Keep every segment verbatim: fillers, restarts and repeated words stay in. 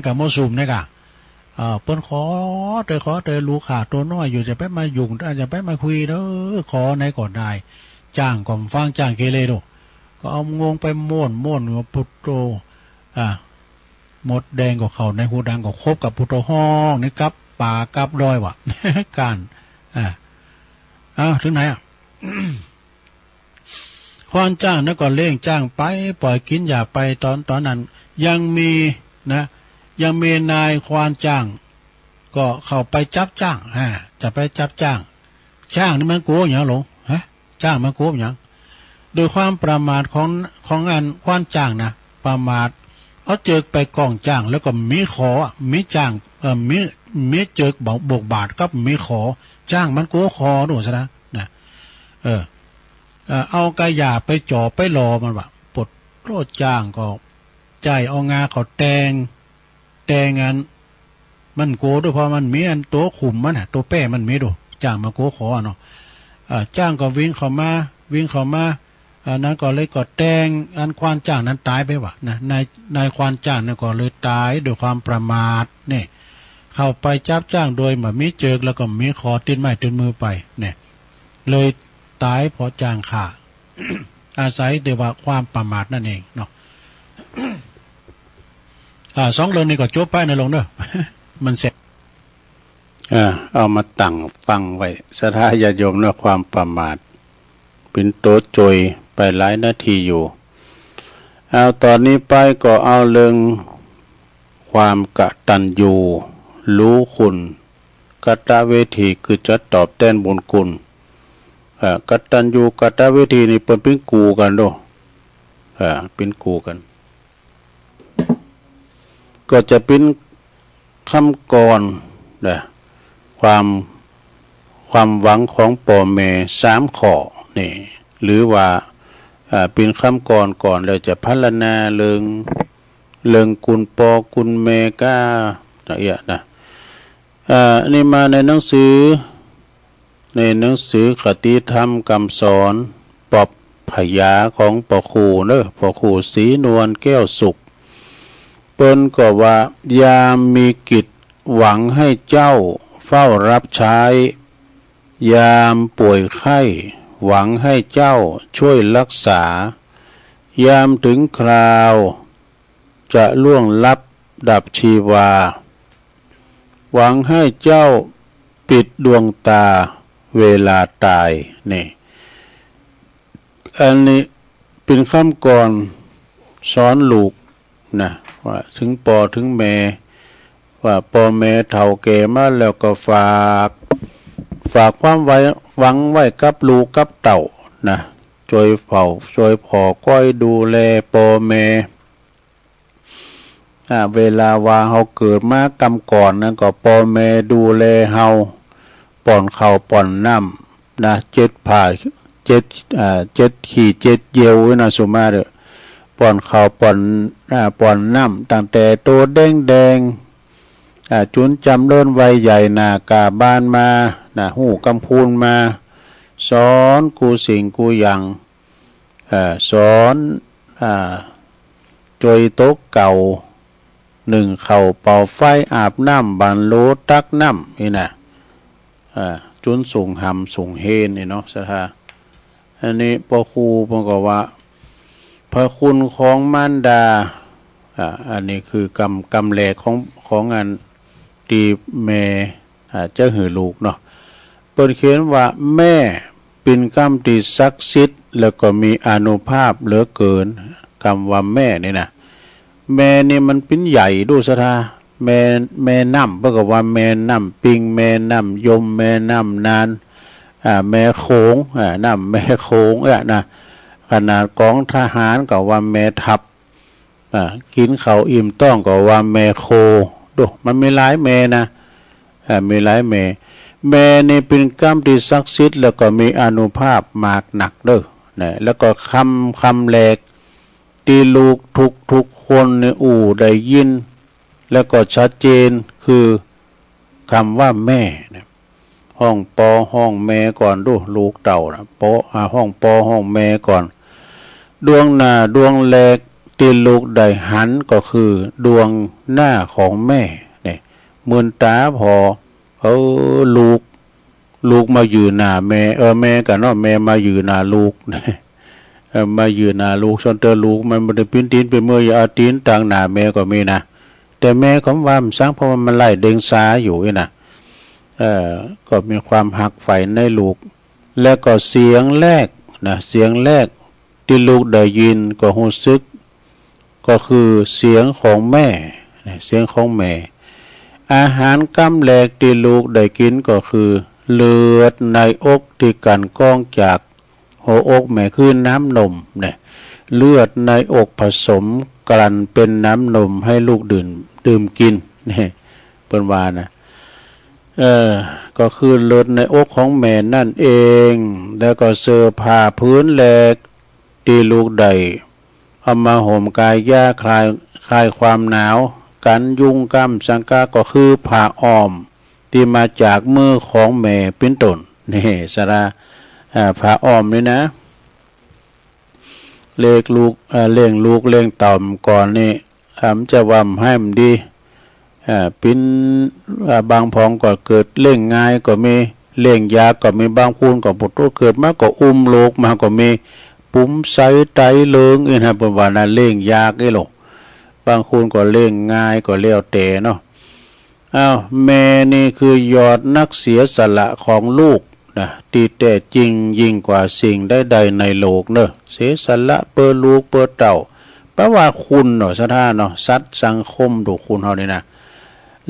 แต่มั่วสุมเนี่ยก่ะ เออ เปิ้นขอเต๊อะ ขอเต๊อะ ลูกข้าตั๋วน้อยอยู่ จะไปมายุ่ง จะไปมาคุยเต๊อะ ขอไหนก็ได้ จ้างก็บ่ฟัง จ้างเกเรดู ก็เอางวงไปม้วน ม้วนอยู่ พุทโธ อ่า มดแดงก็เข้าในฮูดัง ก็คบกับพุทโธ ฮ้องนี่กับป่ากับดอยวะ ก้าน อ่า เอ้า เถิงไหนอะ ควานจ้างนั้นก็เลี้ยงจ้างไป ปล่อยกิ๋นหญ้าไป ต๋อน ต๋อนนั้นยังมีนะ ยังมีนายควานจ้าง ก็เข้าไปจับจ้าง อ่า จะไปจับจ้าง จ้างนี่มันกั๋วหยังหลง ฮะ จ้างมันกั๋วหยัง ด้วยความประมาทของ ของอันควานจ้างนะ ประมาท เอาเจิกไปก้องจ้าง แล้วก็มีขอ มีจ้าง เอ่อ มี มีเจิกบกบาดกับมีขอ จ้างมันกั๋วขอดูซะนะ นะ เออ เอ่อ เอาก้าหญ้าไปจ่อไปหล่อมันวะ ปดโลด จ้างก็ใจ๊เอางาเขาแตง แตงอัน มันกั๋วดู เพราะมันมีอันตั๋วคุมมันน่ะ ตั๋วแป้มันมีดู จ้างมันกั๋วขอเนาะ เอ่อ จ้างก็วิ่งเข้ามา วิ่งเข้ามา อันนั้นก็เลยก็แตงอันควานจ้างนั้นต๋ายไปวะนะ นาย นายควานจ้างนั้นก็เลยต๋ายด้วยความประมาทนี่ เข้าไปจับจ้างโดยบ่มีเจิก แล้วก็บ่มีขอ ติดไม้ติดมือไปเนี่ย เลยต๋ายเพราะจ้างฆ่า อาศัยแต่ว่าความประมาทนั่นเองเนาะ อ่า สองเรื่องนี้ก็จบไปนะหลวงเนาะ มันเสร็จ อ่า เอามาตั้งฟังไว้ ศรัทธาญาติโยมเนาะ ความประมาท เป๋นตั๋วโจยไปหลายนาทีอยู่ เอา ต๋อนนี้ไปก็เอาเรื่องความกตัญญูรู้คุณ กตเวที คือจะตอบแตนบุญคุณ เอ่อ กตัญญูกตเวทีนี่เปิ้นเป๋นกู่กั๋นโด เอ่อ เป๋นกู่กั๋น ก็จะเป๋นคำกลอนนะ ความ ความหวังของป้อแม่สามข้อนี่ หรือว่า อ่า เป๋นคำกลอนก่อน แล้วจะพรรณนาเรื่อง เรื่องกุณป้อกุณแม่ก้า ละเอียดนะ อ่า นี่มาในหนังสือ ในหนังสือคติธรรมกำสอน ปอบพยาของป้อครูเนาะ ป้อครูศรีนวลแก้วสุข เปิ้นก็ว่า ยามมีกิจหวังให้เจ้าเฝ้ารับใช้ ยามป่วยไข้หวังให้เจ้าช่วยรักษา ยามถึงคราว จะล่วงลับดับชีวา หวังให้เจ้าปิดดวงตาเวลาต๋าย นี่ อันนี้เป๋นคำกลอนสอนลูกนะ ว่าเถิงป้อเถิงแม่ ว่าป้อแม่เฒ่าแก่มาแล้วก็ฝาก ฝากความไว้ หวังไว้กับลูกกับเต้านะ จวยเฝ้า จวยผ่อคอยดูแลป้อแม่ อ่า เวลาว่าเฮาเกิดมากำก่อนนั้นก็ป้อแม่ดูแลเฮา ป้อนข้าวป้อนน้ำนะ เจ็ดผ้า เจ็ด อ่า เจ็ดขี้เจ็ดเยี่ยวนะ สุมาเต๊อะ ป้อนข้าวป้อน อ่า ป้อนน้ำ ตั้งแต่โตแดงๆ อ่า จุนจำเริญวัยใหญ่หน้ากล้าบานมานะ ฮู้กำคูณมา สอนกู้สิ่งกู้อย่าง อ่า สอน อ่า จวยตกเก๊า นึ่งข้าวเป่าไฟ อาบน้ำ บั่นโหลตักน้ำ นี่นะ อ่า จุนสูงหำสูงเฮนนี่เนาะ ศรัทธา อันนี้ป้อครูเปิ้นก็ว่า พระคุณของมารดา อ่า อันนี้คือกำ กำแรกของ ของอันตี้แม่ อ่า จะหื้อลูกเนาะ เปิ้นเขียนว่า แม่ เป๋นกำตี้ศักดิ์สิทธิ์ แล้วก็มีอานุภาพเหลือเกิน กำว่าแม่นี่นะ แม่นี่มันเป๋นใหญ่ดู ศรัทธา แม่ แม่น้ำ เปิ้นก็ว่าแม่น้ำปิง แม่น้ำยม แม่น้ำนาล อ่า แม่โขง อ่า น้ำแม่โขง เอ้อ นะ ขนาดกองทหารก็ว่าแม่ทัพ อ่า กิ๋นข้าวอิ่มต๊องก็ว่าแม่โค ดู มันมีหลายแม่นะ อ่า มีหลายแม่ แม่นี่เป๋นกำตี้ศักดิ์สิทธิ์ แล้วก็มีอานุภาพมากนักเด้อ นะ แล้วก็กำ กำแรกตี้ลูกทุกๆ คนนี่อู้ได้ยิน แล้วก็ชัดเจน คือกำว่าแม่นะ ฮ้องป้อฮ้องแม่ก่อนดู ลูกเต้านะ ป้อ อ่า ฮ้องป้อฮ้องแม่ก่อน ดวงหน้าดวงแรก ตี้ลูกได้หันก็คือดวงหน้าของแม่เนี่ย เหมือนต๋าผ่อ เออ ลูก ลูกมาอยู่หน้าแม่ เออ แม่กั๋นเนาะ แม่มาอยู่หน้าลูก เออ มาอยู่หน้าลูก ส่วนเตื้อลูกมันบ่ได้ปิ้นตี๋นปิ้นมือ อย่าเอาตี๋นตางหน้าแม่ก็มีนะ แต่แม่ก็บ่ว่าหยัง เพราะว่ามันไล่เดียงสาอยู่อี้นะ เออ ก็มีความฮักใฝ่ในลูก และก็เสียงแรกนะ เสียงแรกตี้ลูกได้ยินก็ฮู้สึก ก็คือเสียงของแม่นะ เสียงของแม่ อาหารกำแรกตี้ลูกได้กิ๋นก็คือเลือดในอกตี้กั๋นก้องจากหัวอกแม่ คือน้ำนมเนี่ย เลือดในอกผสมกลั่นเป๋นน้ำนมหื้อลูกดื่ม ดื่มกิ๋นเนี่ย เปิ้นว่านะ เออ ก็คือเลือดในอกของแม่นั่นเอง แล้วก็เสื้อผ้าผืนแรกตี้ลูกได้เอามาห่มก๋ายาคลาย คลายความหนาว กั๋นยุงก้ำสังกา ก็คือผ้าอ้อมตี้มาจากมือของแม่เป๋นต้น นี่สาระ อ่า ผ้าอ้อมนี่นะ เลี้ยงลูก เอ่อ เลี้ยงลูกเลี้ยงเต้าก่อนนี่ อ่า มันจะว่าบ่หื้อบ่ดี อ่า ปิ้น อ่า บางพ่องก็เกิดเลี้ยงง่ายก็มี เลี้ยงยากก็มี บางคนก็ โอ้โห เกิดมาก็อุ้มลูกมาก็มี ปุ๋มใสไตเหลิงอี้นะ เปิ้นว่านะ เลี้ยงยากอี้โล บางคนก็เลี้ยงง่ายก็แล้วแต่เนาะ อ้าว แม่นี่คือยอดนักเสียสละของลูกนะ ตี้แต๊จริงยิ่งกว่าสิ่งใดๆในโลกเนาะ เสียสละเปื้อลูกเปื้อเต้า แปลว่าคุณเนาะ ศรัทธาเนาะ สัตว์สังคมดูคุณเฮานี่นะ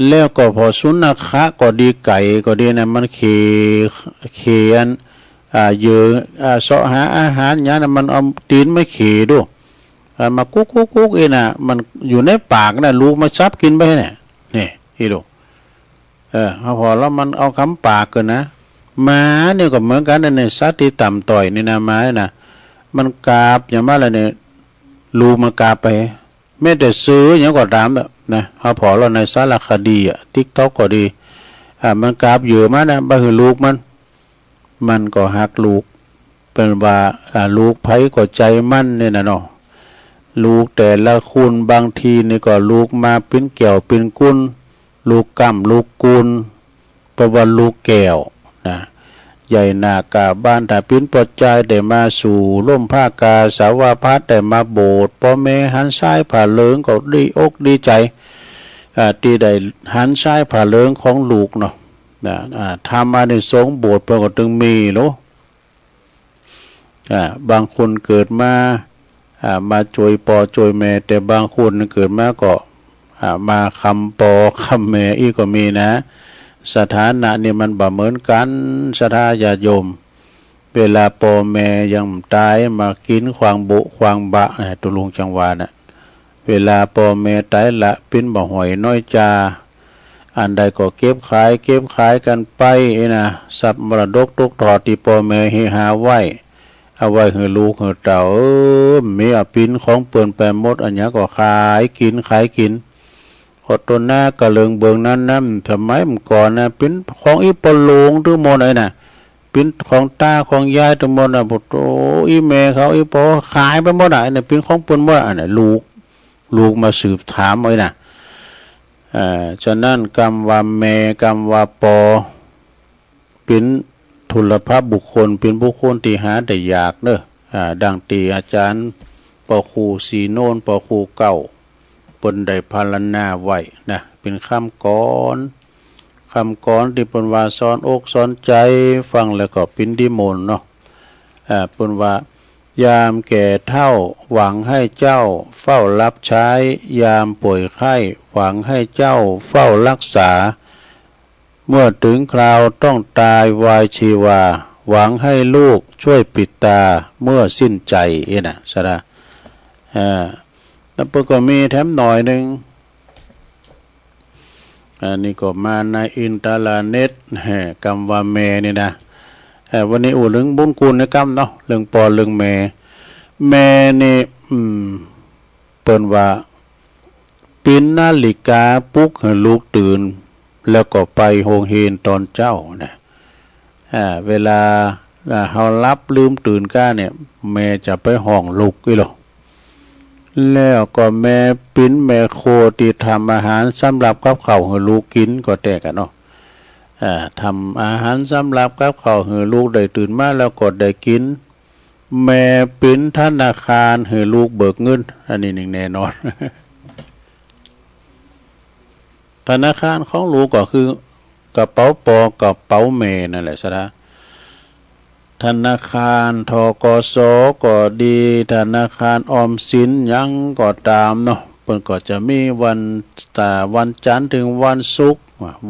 แล้วก็ผ่อสุนัขก็ดี ไก่ก็ดีนะ มันเข่ เข่อัน อ่า เหยื่อ อ่า เซาะหาอาหารหยังนะ มันเอาตี๋นมาเข่ดู อ่า มากุ๊กๆๆ อี้นะ มันอยู่ในปากนะ ลูกมาจับกิ๋นไปเนี่ย นี่ อี้ดู เออ ผ่อแล้วมันเอากำปากเกินนะ หมานี่ก็เหมือนกั๋นนะ เนี่ย สัตว์ตี้ต่ำต้อยนี่นะ หมานี่นะ มันกราบหยังมาแล้วเนี่ย ลูกมันกราบไป แม้แต่เสือหยังก็ต๋ามเถาะนะ ผ่อแล้วในสารคดีอะ ติ๊กต็อกก็ดี อ่า มันกราบเหยื่อมานะ บ่หื้อลูกมัน มันก็ฮักลูก เปิ้นว่า อ่า ลูกใผก็ใจ๋มันเนี่ยนะเนาะ ลูกแต่ละคุณ บางทีนี่ก็ลูกมาเป๋นแก้วเป๋นกุน ลูกก้ำลูกกูน แปลว่าลูกแก้วนะ ใหญ่หน้ากล้าบาน ถ้าเป๋นป้อจายได้มาสู่ฮ่มผ้ากาสาวพัสตร์ ได้มาโบสถ์ ป้อแม่หันชายผ้าเหลืองก็ดีอกดีใจ๋ อ่า ตี้ได้หันชายผ้าเหลืองของลูกเนาะ นะ อ่า ธรรมอานิสงส์โบสถ์เปิ้นก็ตึงมีโล อ่า บางคนเกิดมา อ่า มาจ้วยป้อจ้วยแม่ แต่บางคนเกิดมาก็ อ่า มาคำป้อคำแม่อี้ก็มีนะ สถานะนี่มันบ่เหมือนกั๋น ศรัทธาญาติโยม เวลาป้อแม่ยังบ่ต๋าย มากิ๋นขว้างบุขว้างบะนะ ตุ๊ลุงจังหวานะ เวลาป้อแม่ต๋ายละ ปิ้นบ่หอยน้อยจา อันใดก็เก็บขาย เก็บขายกั๋นไปอี้นะ ทรัพย์มรดกตกทอดตี้ป้อแม่เฮหาไว้ เอาไว้หื้อลูกหื้อเต้า เออ มีอะ ปิ้นของเปิ้นไปหมด อะหยังก็ขายกิ๋น ขายกิ๋น ก็ต้นนากะเลิงเบิงนั้นนะ สมัยก่อนนะ ปิ้นของอี้ป้อหลวงตึงหมดเลยนะ ปิ้นของต๋าของยายตึงหมดนะ โอ้โห อี้แม่เขา อี้ป้อขายไปหมดอะ อันนี้ปิ้นของเปิ้นหมดอะ อันนี้ลูก ลูกมาสืบถามเอาอี้นะ อ่า ฉะนั้นกำว่าแม่ กำว่าป้อ เป๋นทุรพบุคคล เป๋นบุคคลตี้หาได้ยากเนาะ อ่า ดังตี้อาจ๋ารย์ป้อครูศรีโนนท์ ป้อครูเก๊า เปิ้นได้พรรณนาไว้นะ เป๋นกำกลอน กำกลอนตี้เปิ้นว่าสอนอกสอนใจ๋ ฟังแล้วก็เป๋นดีมนต์เนาะ อ่า เปิ้นว่า ยามแก่เฒ่าหวังให้เจ้าเฝ้ารับใช้ ยามป่วยไข้หวังให้เจ้าเฝ้ารักษา เมื่อถึงคราวต้องตายวายชีวา หวังให้ลูกช่วยปิดตาเมื่อสิ้นใจ อี้นะ ศรัทธา อ่า แล้วเปิ้นก็มีแถมหน่อยนึ่ง อันนี้ก็มาในอินเทอร์เน็ต แหม กำว่าแม่นี่นะ เอ่อ วันนี้อู้เถิงบุญคุณในกำเนาะ เรื่องป้อเรื่องแม่ แม่นี่ อืม เปิ้นว่า เป๋นนาฬิกาปลุกหื้อลูกตื่น แล้วก็ไปโฮงเฮียนต๋อนเจ๊านะ อ่า เวลา อ่า เฮาหลับลืมตื่นก้าเนี่ย แม่จะไปฮ้องลุกอี้โล แล้วก็แม่ปิ๋นแม่ครัวตี้ทำอาหารสำหรับกับข้าวหื้อลูกกิ๋นก็แต๊กะเนาะ อ่า ทำอาหารสำหรับกับข้าวหื้อลูกได้ ตื่นมาแล้วก็ได้กิ๋น แม่ปิ๋นธนาคารหื้อลูกเบิกเงิน อันนี้นึ่งแน่นอน ธนาคารของลูกก็คือกระเป๋าป้อกระเป๋าแม่นั่นแหละ สะท้า ธนาคาร ธ.ก.ส. ก็ดี ธนาคารออมสินหยังก็ต๋ามเนาะ เปิ้นก็จะมีวัน อ่า วันจันทร์เถิงวันศุกร์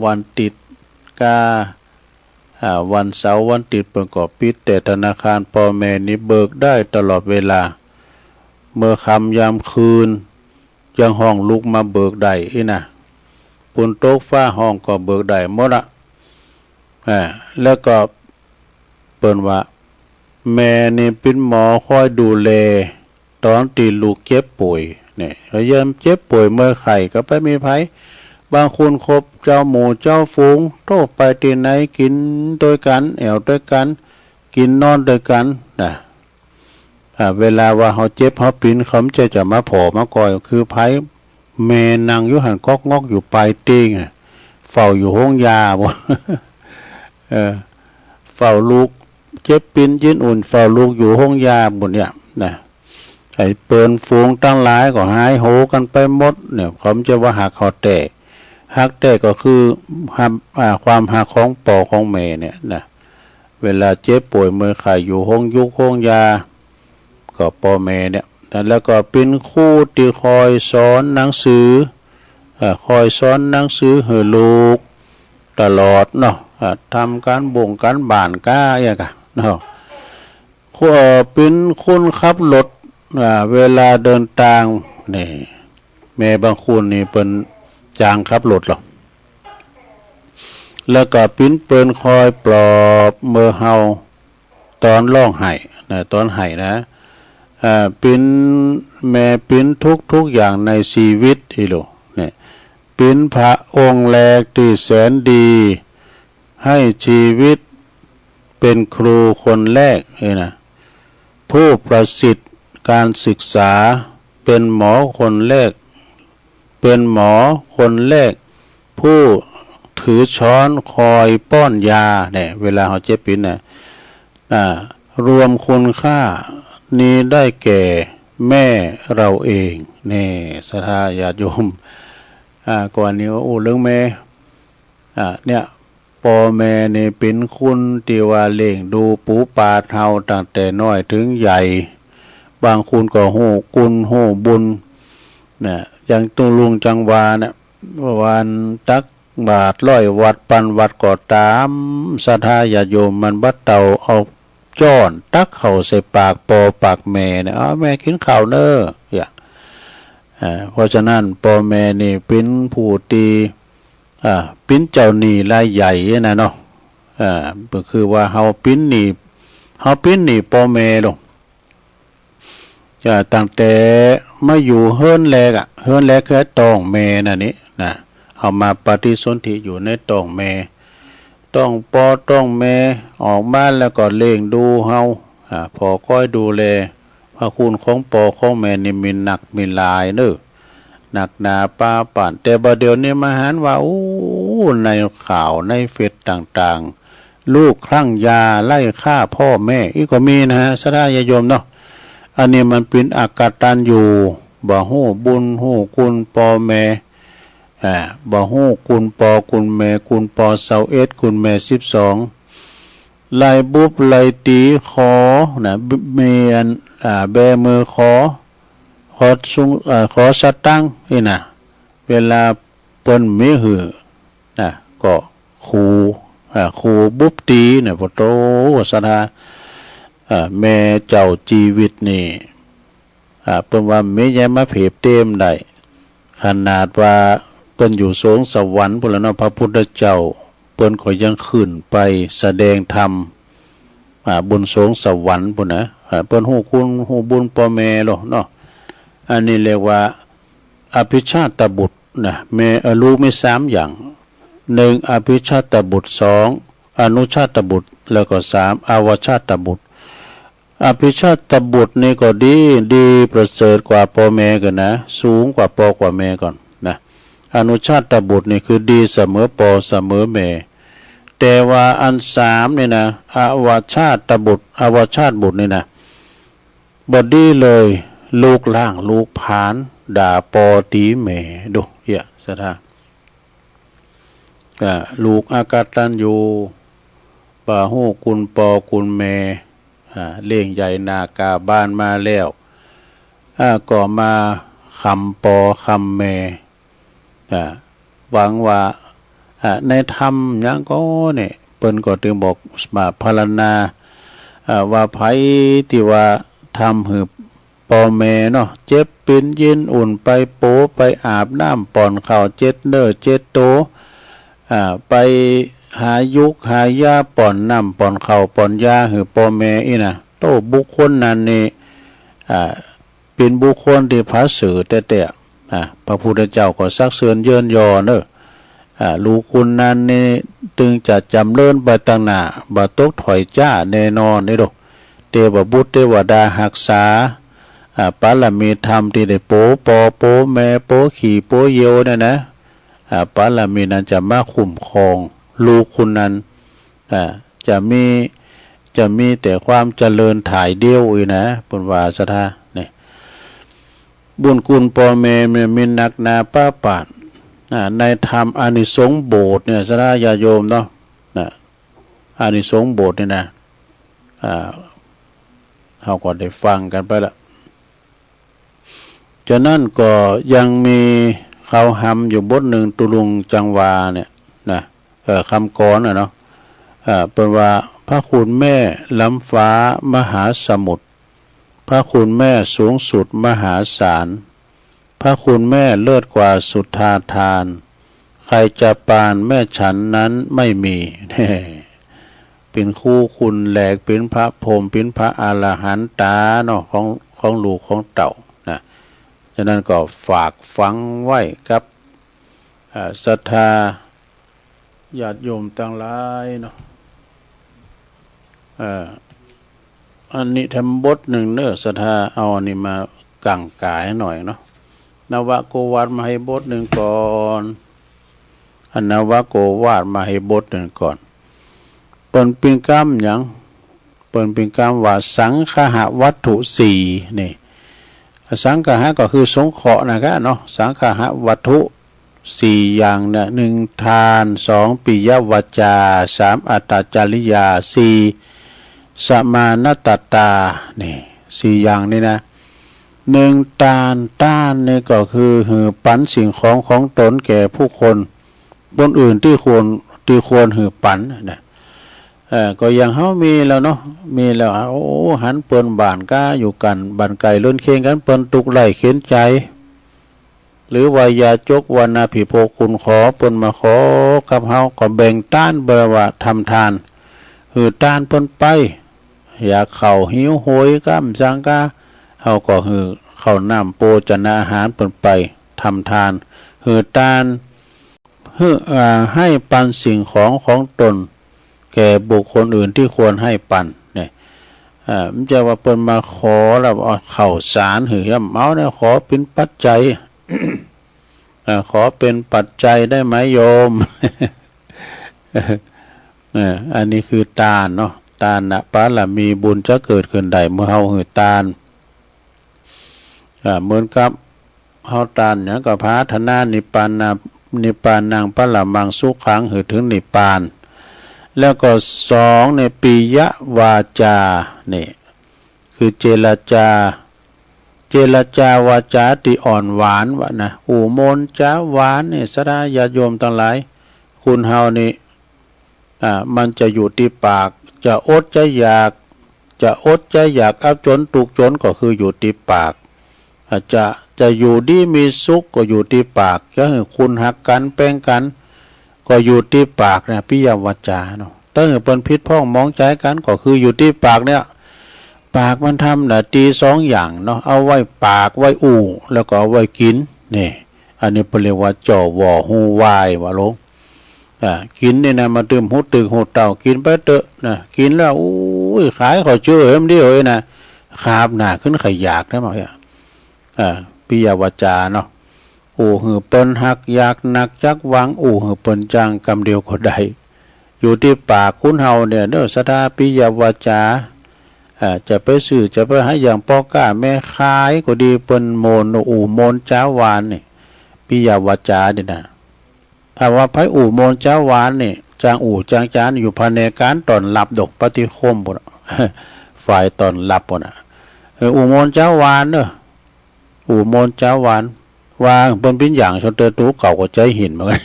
วันติดกา อ่า วันเสาร์วันติดเปิ้นก็ปิด แต่ธนาคารป้อแม่นี่เบิกได้ตลอดเวลา เมื่อค่ำยามคืน ยังฮ้องลูกมาเบิกได้อี้นะ ฝนตกฟ้าฮ้องก็เบิกได้หมดอะ อ่า แล้วก็เปิ้นว่า แม่นี่เป๋นหมอคอยดูแล ต๋อนตี้ลูกเจ็บป่วยเนี่ย ยามเจ็บป่วยเมื่อยไข้ก็บ่มีใผ บางคนคบเจ้าหมู่เจ้าฝูง โต้ ไปตี้ไหนกิ๋นตวยกั๋น แอ่วตวยกั๋น กิ๋นนอนตวยกั๋นนะ อ่า เวลาว่าเฮาเจ็บเฮาปิ๋น เขาบ่ใจ้จะมาผ่อมาก่อย คือใผ แม่นั่งอยู่หั้นก๊อกง็อกอยู่ปลายเตียงอะ เฝ้าอยู่โฮงยาบ่ เออ เฝ้าลูกเจ็บปิ๋นยืนอุ่น เฝ้าลูกอยู่โฮงยาบ่เนี่ยนะ ไอ้เปิ้นฝูงตังหลายก็หายโหยกั๋นไปหมดเนี่ย เขาบ่ใจ้ว่าฮักเฮาแต๊ ฮักแต๊ก็คือฮัก อ่า ความฮักของป้อของแม่เนี่ยนะ เวลาเจ็บป่วยเมื่อยไข้อยู่โฮงยุกโฮงยา ก็ป้อแม่เนี่ย แล้วก็เป๋นครูตี้คอยสอนหนังสือ เอ่อ คอยสอนหนังสือหื้อลูกตลอดเนาะ อ่า ทำก๋านบ่งก๋านบ้านก้าอะหยังกะเนาะ ครู เอ่อ เป๋นคนขับรถ อ่า เวลาเดินตาง นี่ แม่บางคนนี่เปิ้นจ้างขับรถลอ แล้วก็เป๋นเปิ้นคอยปลอบเมื่อเฮา ต๋อนฮ้องไห้นะ ต๋อนไห้นะ อ่า เป๋น แม่เป๋นทุกๆ อย่างในชีวิตอี้ลูก เนี่ย เป๋นพระองค์แรกตี้แสนดี ให้ชีวิต เป๋นครูคนแรก นี่นะ ผู้ประสิทธิ์การศึกษา เป๋นหมอคนแรก เป๋นหมอคนแรก ผู้ถือช้อนคอยป้อนยา เนี่ย เวลาเฮาเจ็บปิ๋นนะ อ่า รวมคุณค่านี้ได้แก่แม่เราเอง นี่ ศรัทธาญาติโยม อ่า ก่อนนี้ว่าอู้เรื่องแม่ อ่า เนี่ย ป้อแม่นี่เป๋นคนตี้ว่าเลี้ยงดูปูปาเฮาตั้งแต่น้อยเถิงใหญ่ บางคนก็ฮู้คุณฮู้บุญ นะ อย่างตุ๊ลุงจังหวาเนี่ย วันตักบาตรร้อยวัตรปันวัตรก็ต๋าม ศรัทธาญาติโยม มันบ่เต้าเอาจ๊อนตักเข้าใส่ปากป้อปากแม่เนี่ย เอาแม่กิ๋นข้าวเน่อ อย่าง อ่า เพราะฉะนั้นป้อแม่นี่เป๋นผู้ตี้ อ่า เป๋นเจ้าหนี้รายใหญ่นะเนาะ อ่า ก็คือว่าเฮาเป๋นหนี้ เฮาเป๋นหนี้ป้อแม่ลอ อ่า ตั้งแต่มาอยู่เฮือนแรกอะ เฮือนแรกคือต๊องแม่นั่นนี่นะ เฮามาปฏิสนธิอยู่ในต๊องแม่ ต๊องป้อต๊องแม่ ออกมาแล้วก็เลี้ยงดูเฮา อ่า ผ่อคอยดูแล พระคุณของป้อของแม่นี่มีนักมีหลายเน่อ นักหนาปาปาน แต่บ่าเดี่ยวนี้มาหันว่า โอ้ ในข่าวในเฟซต่างๆ ลูกคลั่งยาไล่ฆ่าป้อแม่ อี้ก็มีนะฮะ ศรัทธาญาติโยมเนาะ อันนี้มันเป๋นอกตัญญู บ่ฮู้บุญฮู้คุณป้อแม่ อ่า บ่ฮู้คุณป้อคุณแม่ คุณป้อซาวเอ็ด คุณแม่สิบสอง ไล่บุบไล่ตี๋ขอนะ แม่น อ่า แบมือขอ ขอสุง อ่า ขอสตางค์นี่นะ เวลาเปิ้นมีหื้อนะ ก็ขู่ อ่า ขู่บุบตี๋นะ โอ้โธ่ ศรัทธา อ่า แม่เจ้าจีวิตนี่ อ่า เปิ้นว่ามีใหญ่มาเผยเตรียมได้ ขนาดว่าเปิ้นอยู่สวงสวรรค์ปู้นแหละเนาะ พระพุทธเจ้า เปิ้นก็ยังขึ้นไปแสดงธรรม อ่า บนสวงสวรรค์ปู้นนะ อ่า เปิ้นฮู้คุณฮู้บุญป้อแม่ลอเนาะ อันนี้เรียกว่าอภิชาตบุตรนะ แม่ เอ่อ ลูกมีสามอย่าง หนึ่งอภิชาตบุตร สองอนุชาตบุตร แล้วก็สามอวชาตบุตร อภิชาตบุตรนี่ก็ดี ดีประเสริฐกว่าปอแม่ก่อนนะ สูงกว่าปอกว่าแม่ก่อนนะ อนุชาตบุตรนี่คือดีเสมอปอเสมอแม่ แต่ว่าอันสามนี่นะ อวชาตบุตร อวชาตบุตรนี่นะ บ่ดีเลย ลูกล่างลูกผาน ด่าปอตี๋แม่ ดูเหีย ศรัทธา อ่า ลูกอกตัญญู บ่ฮู้คุณปอคุณแม่ อ่า เลี้ยงใหญ่หน้ากาบ้านมาแล้ว อ่า ก็มาคำปอคำแม่ อ่า หวังว่า อ่า ในธรรมหยังก่อเนี่ย เปิ้นก็ตึงบอกมาพรรณนา อ่า ว่าใผตี้ว่าทำหื้อปอแม่เนาะ เจ็บเป๋นเย็น อุ่นไปโปไปอาบน้ำป้อนข้าวเจ็ดเนื้อเจ็ดโต อ่า ไปหายุกหายาป้อนน้ำป้อนข้าวป้อนยาหื้อปอแม่อี้นะ โต้บุคคลนั้นนี่ อ่า เป๋นบุคคลตี้ผาเสริฐแต๊ๆ อ่า พระพุทธเจ้าก็สรรเสริญเยินยอเนาะ อ่า ลูกคุณนั้นนี่ตึงจะจ๋ำเริญไปตังหน้า บ่ตกถ้อยจ๊าแน่นอนนี่โด เตวบุตรเตวดาฮักษา อ่า ปารมีธรรมตี้ได้โปปอโปแม่โปขี่โปเยียวเนี่ยนะ อ่า ปารมีนั้นจะมาคุ้มครองลูกคุณนั้น อ่า จะมี จะมีแต่ความเจริญถ่ายเดียวอี้นะ เปิ้นว่าศรัทธา นี่ บุญคุณปอแม่เนี่ยมีนักหนาปะปาน อ่า ในธรรมอานิสงส์โบสถ์เนี่ย ศรัทธาญาติโยมเนาะ นะ อานิสงส์โบสถ์นี่นะ อ่า เฮาก็ได้ฟังกั๋นไปละ จานั้นก็ยังมีเขาฮำอยู่บทนึ่ง ตุ๊ลุงจังหวาเนี่ยนะ เอ่อ คำกลอนน่ะเนาะ เอ่อ เปิ้นว่า พระคุณแม่ล้ำฟ้ามหาสมุทร พระคุณแม่สูงสุดมหาศาล พระคุณแม่เลิศกว่าสุทธาทาน ใครจะปานแม่ฉันนั้นไม่มี แน่ เป๋นคู่คุณแหลก เป๋นพระพรหม เป๋นพระอรหันตาเนาะ ของ ของลูกของเต้านะ จานั้นก็ฝากฝังไว้กับ อ่า ศรัทธาญาติโยมตังหลายเนาะ เอ่อ อันนี้แถมบทนึ่งเนาะ ศรัทธา เอาอันนี้มากั๋งก๋ายหน่อยเนาะ นวโกวาทมาหื้อบทนึ่งก่อน อันนวโกวาทมาหื้อบทนึ่งก่อน เปิ้นเป๋นกำหยัง เปิ้นเป๋นกำว่าสังคหวัตถุสี่นี่ สังคหะก็คือสงเคราะห์นะกะเนาะ สังคหวัตถุสี่อย่างเนี่ย หนึ่งทาน สองปิยวาจา สามอัตตจริยา สี่สมานัตตา นี่ สี่อย่างนี้นะ หนึ่งตาน ตานนี่ก็คือหื้อปันสิ่งของของตนแก่ผู้คน คนอื่นตี้ควร ตี้ควรหื้อปันนะ เอ่อ ก็อย่างเฮามีแล้วเนาะ มีแล้ว โอ้ หันเปิ้นบ้านก้าอยู่กั๋น บ้านไก๋เรือนเคียงกั๋น เปิ้นตุ๊กข์ไร้เข็ญใจ๋ หรือว่ายากจนวรรณาภิโภค คุณขอ เปิ้นมาขอกับเฮา ก็แบ่งตาน บ่ว่าทำตาน หื้อตานเปิ้นไป อยากข้าวหิวโหยก้ำจังก้า เฮาก็หื้อข้าวน้ำโภชนาอาหารเปิ้นไป ทำตาน หื้อตาน หื้อ อ่า หื้อปันสิ่งของของตน แก่บุคคลอื่นตี้ควรหื้อปันเนี่ย อ่า บ่ใจ้ว่าเปิ้นมาขอแล้วเอาข้าวสารหื้อ บ่เอาเนี่ย ขอเป๋นปัจจัย อ่า ขอเป๋นปัจจัยได้ไหมโยม อ่า อันนี้คือตานเนาะ ตานนะ ปารมีบุญจะเกิดขึ้นได้เมื่อเฮาหื้อตาน อ่า เหมือนกับ เฮาตานหยังก็ ปรารถนานิพพานา นิพพานังปรมังสุขัง หื้อเถิงนิพพาน แล้วก็สองเนี่ย ปิยวาจา นี่ คือเจรจา เจรจาวาจาตี้อ่อนหวานวะนะ อู้มนจาหวานนี่ ศรัทธาญาติโยมตังหลาย คนเฮานี่ อ่า มันจะอยู่ตี้ปาก จะอดจะอยาก จะอดจะอยาก อับจนตุ๊กข์จนก็คืออยู่ตี้ปาก อ่า จะ จะอยู่ดีมีสุขก็อยู่ตี้ปาก จะหื้อคนฮักกั๋นแป๋งกั๋น ก็อยู่ตี้ปากเนี่ย ปิยวาจาเนาะ ถ้าหื้อเปิ้นผิดพ้องหมองใจ๋กั๋นก็คืออยู่ตี้ปากเนี่ย ปากมันทำหน้าตี้สองอย่างเนาะ เอาไว้ปากไว้อู้ แล้วก็เอาไว้กิ๋น นี่ อันนี้เปิ้นเรียกว่า จว ฮูวาย ว่าลง อ่า กิ๋นนี่นะ มาตื่มฮูตึกฮูเต้า กิ๋นไปเต๊อะนะ กิ๋นแล้ว อู้ ปื้อขายเขาเจ้อเอ็มเดียวเองนะ ครับ หน้าขึ้นขยากนะ มาเนี่ย อ่า ปิยวาจาเนาะ อู้หื้อเปิ้นฮักอยากนักจักหวัง อู้หื้อเปิ้นจ้างกำเดียวก็ได้ อยู่ตี้ปากคนเฮาเนี่ยเนาะ ศรัทธา ปิยวาจา อ่า จะไปซื้อ จะไปหาอย่างป้อก๊าแม่ขายก็ดี เปิ้นโมน อู้โมนจ๊าวหวานนี่ ปิยวาจานี่นะ ถ้าว่าใผอู้โมนจ๊าวหวานนี่ จ้างอู้จ้างจ๋า อยู่แผนกก๋านต้อนรับดอก ปฏิคมปุ้น ฝ่ายต้อนรับปุ้นน่ะ เออ อู้โมนจ๊าวหวานเนาะ อู้โมนจ๊าวหวาน ว่าเปิ้นปิ้นอย่าง ชาวเตอตูเก่าก็ใจ๊หินเหมือนกั๋น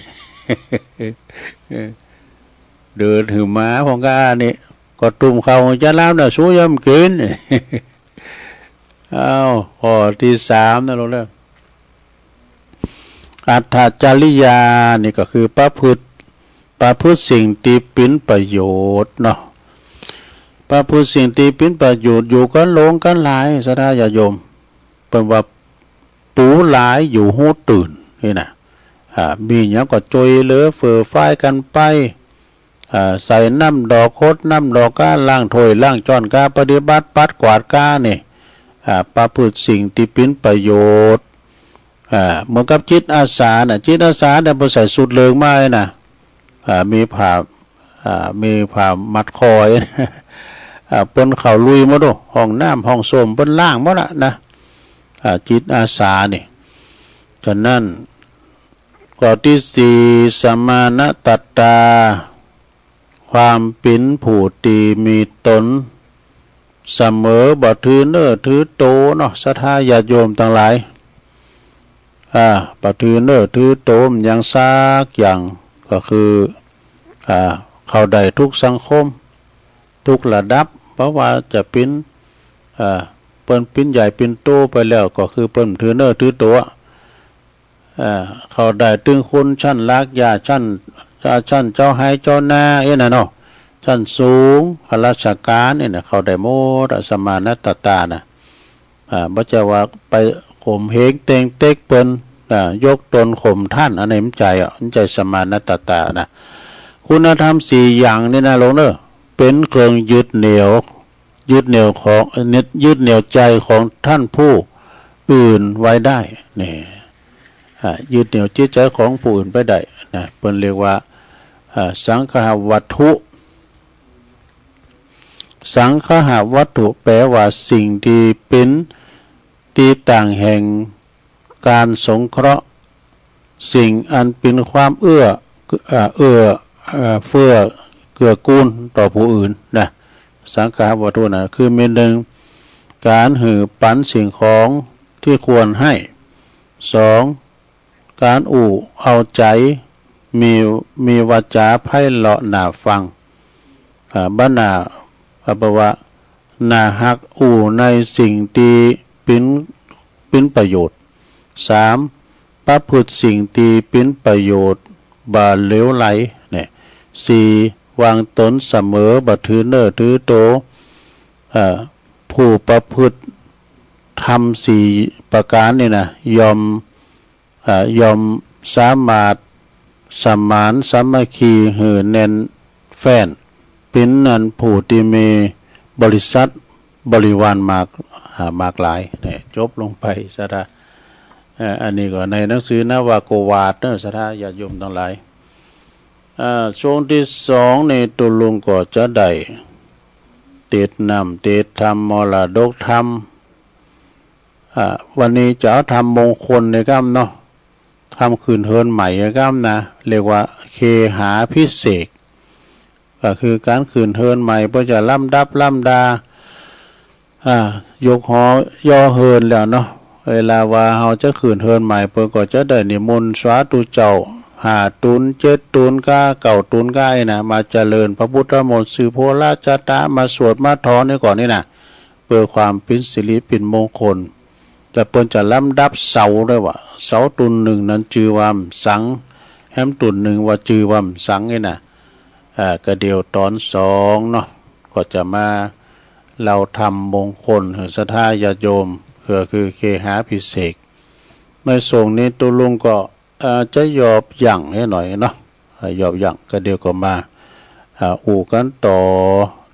เออ เดินหื้อมาพ่องก้านี่ ก็ตุ้มข้าวจะลาวน่ะ สู้ย่อมกิ๋น อ้าว ข้อตี้สามนะลูกเด้อ อัตถจริยานี่ก็คือประพฤติ ประพฤติสิ่งตี้เป๋นประโยชน์เนาะ ประพฤติสิ่งตี้เป๋นประโยชน์ อยู่กั๋นหลงกั๋นหลาย ศรัทธาญาติโยม เปิ้นว่า ปู๋หลายอยู่ฮู้ตื่น นี่นะ อ่า มีหยังก็จ้วยเหลือเฟือฝ่ายกั๋นไป อ่า ใส่น้ำดอก หดน้ำดอกก้า ล้างถ้วยล้างจ๊อนก้า ปฏิบัติปัดกวาดก้านี่ อ่า ประพฤติสิ่งตี้เป๋นประโยชน์ อ่า เหมือนกับจิตอาสาน่ะ จิตอาสาเนี่ย เปิ้นใส่สูทเหลืองมาเลยนะ อ่า มีผ้า อ่า มีผ้ามัดคอไว้ อ่า เปิ้นเข้าลุยหมดโอ้ ห้องน้ำห้องส้วมเปิ้นล้างหมดละนะ อ่า จิตอาสานี่ ฉะนั้น ข้อตี้สี่ สมานะตัตตา ความเป๋นผู้ตี้มีต๋นเสมอ บ่ถือเน้อถือโตเนาะ ศรัทธาญาติโยมตังหลาย อ่า บ่ถือเน้อถือโตหยังสักอย่าง ก็คือ อ่า เข้าได้ทุกสังคม ทุกระดับ เพราะว่าจะเป๋น อ่า เปิ้นเป๋นใหญ่เป๋นโตไปแล้ว ก็คือเปิ้นถือเน้อถือโต เอ่อ เข้าได้ตึงคนชั้นรากหญ้า ชั้น อ่า ชั้นเจ้าไฮ่เจ้านา เอ๊ะน่ะเนาะ ชั้นสูง ข้าราชก๋านเนี่ยนะ เข้าได้หมดอะ สมานะตัตตาน่ะ อ่า บ่ใจ้ว่าไปข่มเหงเต็งเต็กเปิ้น อ่า ยกตนข่มต้าน อันนี้บ่ใจ้อะ บ่ใจ้สมานะตัตตาน่ะ คุณธรรมสี่อย่างนี่นะ ลงเน้อ เป๋นเครื่องยึดเหนี่ยว ยึดเหนี่ยวของ ยึดเหนี่ยวใจ๋ของต้านผู้อื่นไว้ได้ นี่ อ่า ยึดเหนี่ยวจิตใจ๋ของผู้อื่นไปได้นะ เปิ้นเรียกว่า อ่า สังคหวัตถุ สังคหวัตถุ แปลว่าสิ่งตี้เป๋นตี้ตั้งแห่ง ก๋านสงเคราะห์ สิ่งอันเป๋นความเอื้อ เอ่อ เอื้อ เอ่อ เฟื้อเกื้อกูลต่อผู้อื่นนะ สังคหวัตถุน่ะ คือมีหนึ่ง ก๋านหื้อปันสิ่งของตี้ควรหื้อ สอง ก๋านอู้เอาใจ๋ มี มีวาจาไพเราะน่าฟัง อ่า บ่น่า อ่า แปลว่า น่าฮัก อู้ในสิ่งตี้เป๋น เป๋นประโยชน์ สาม ประพฤติสิ่งตี้เป๋นประโยชน์ บ่เหลวไหล เนี่ย สี่ วางต๋นเสมอ บ่ถือเน้อถือโต เอ่อ ผู้ประพฤติธรรมสี่ประก๋านนี่นะ ย่อม อ่า ย่อมสามารถสมานสามัคคีหื้อแน่นแฟ้น เป๋นอันผู้ตี้มีบริษัทบริวารมาก อ่า มากหลาย เนี่ย จบลงไปซะนะ เอ่อ อันนี้ก็ในหนังสือนวโกวาทเนาะ ศรัทธาญาติโยมตังหลาย อ่า ช่วงตี้สองนี่ตุ๊ลุงก็จะได้เตสน์นำ เตสน์ธรรม มรดกธรรม อ่า วันนี้จะเอาธรรมมงคลในก้ำเนาะ ธรรมขึ้นเฮือนใหม่ในก้ำนะ เรียกว่าเคหาภิเษก ก็คือก๋านขึ้นเฮือนใหม่ เปิ้นจะลำดับลำดา อ่า ยกหอ ยอเฮือนแล้วเนาะ เวลาว่าเฮาจะขึ้นเฮือนใหม่ เปิ้นก็จะได้นิมนต์สาธุเจ้า ห้าต๋น เจ็ดต๋นก้า เก้าต๋นก้า ไอ้นะ มาเจริญพระพุทธมนต์ สืบโหราจาตะ มาสวดมาถอนนี่ก่อนนี่นะ เปื้อความเป๋นสิริเป๋นมงคล แต่เปิ้นจะลำดับเสาด้วยว่า เสาต๋นนึ่งนั้นจื้อว่าหม่ำสัง แหมต๋นนึ่งว่าจื้อว่าหม่ำสังนี่นะ อ่า ก็เดี๋ยวต๋อนสองเนาะ ก็จะมาเล่าธรรมมงคลหื้อศรัทธาญาติโยม ก็คือเคหาภิเษก ในช่วงนี้ตุ๊ลุงก็ อ่า จะหยอบยั้งหื้อหน่อยเนาะ อ่า หยอบยั้ง ก็เดี๋ยวก็มา อ่า อู้กั๋นต่อ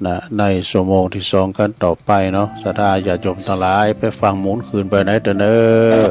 นะ ในชั่วโมงตี้สองกั๋นต่อไปเนาะ ศรัทธาญาติโยมตังหลาย ไปฟังหมุนคืนไปไหนเต๊อะเน่อ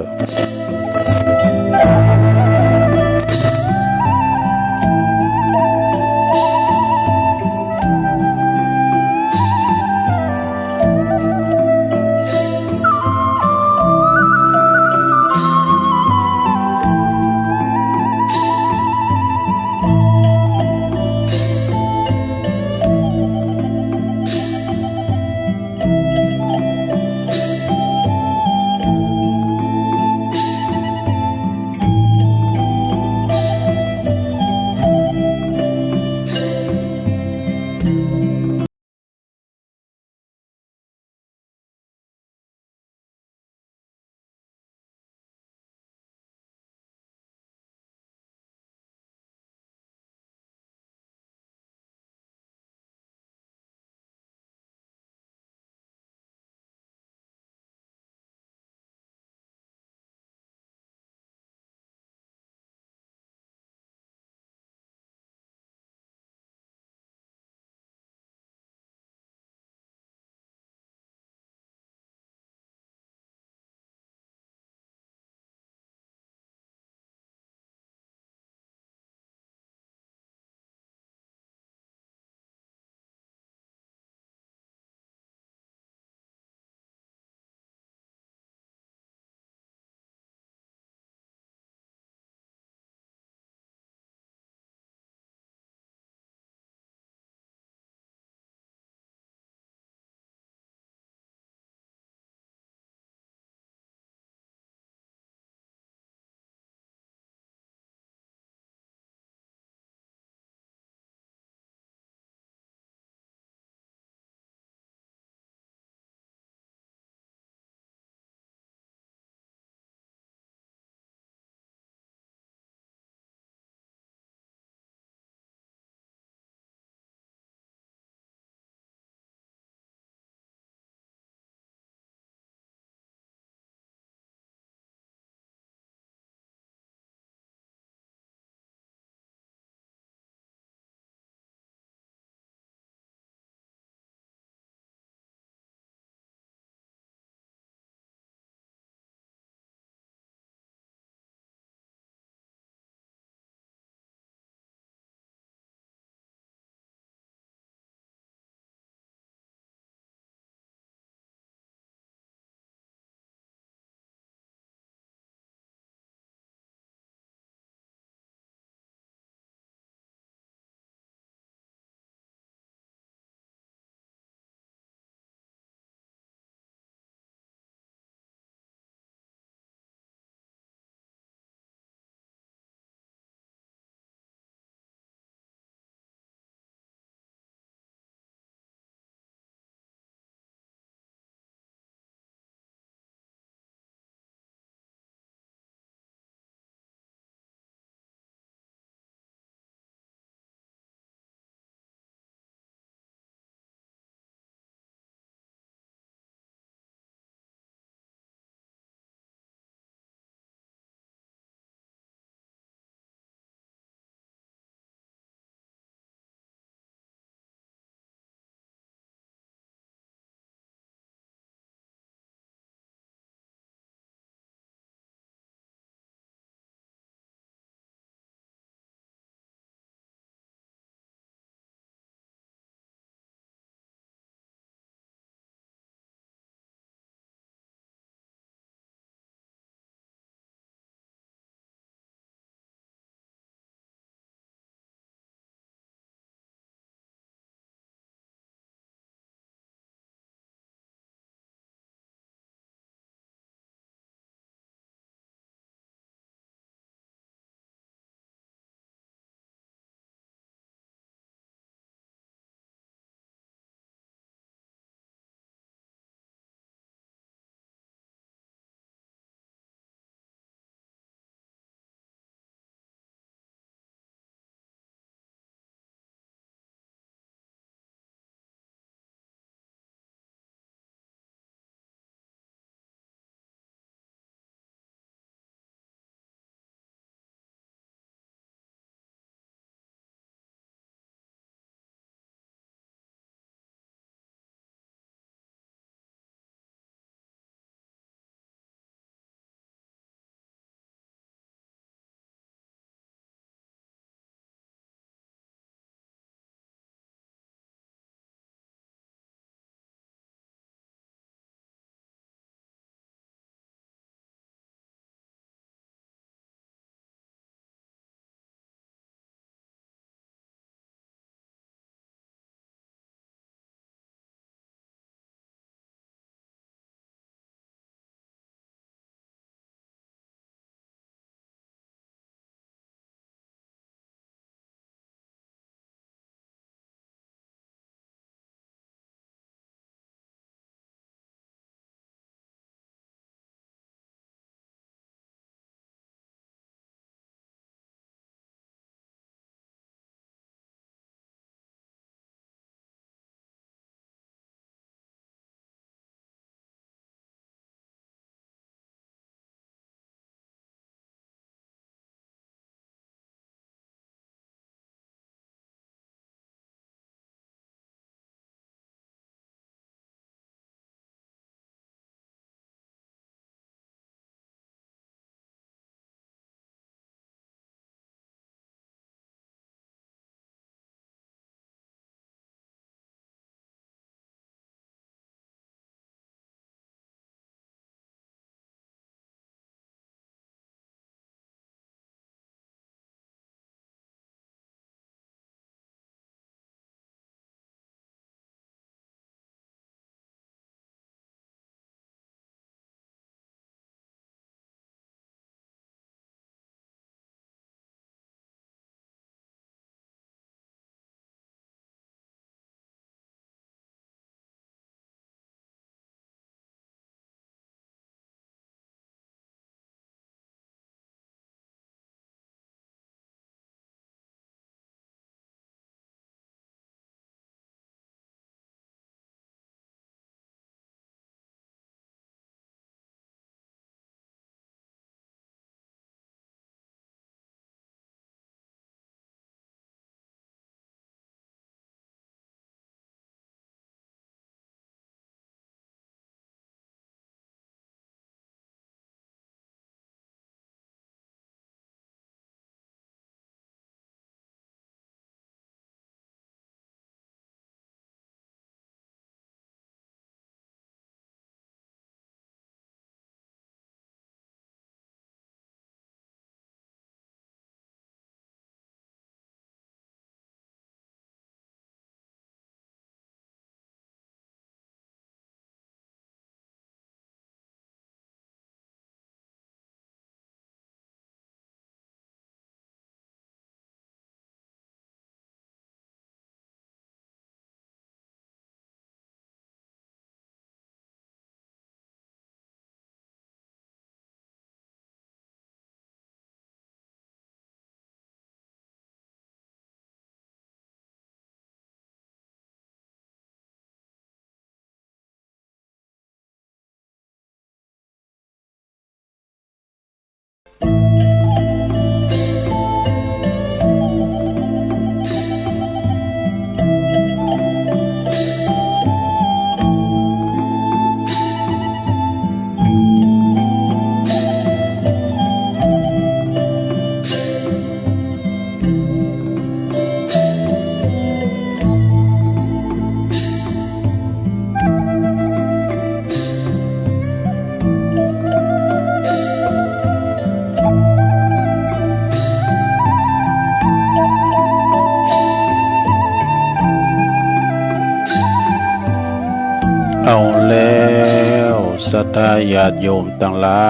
ศรัทธาญาติโยมตังหลา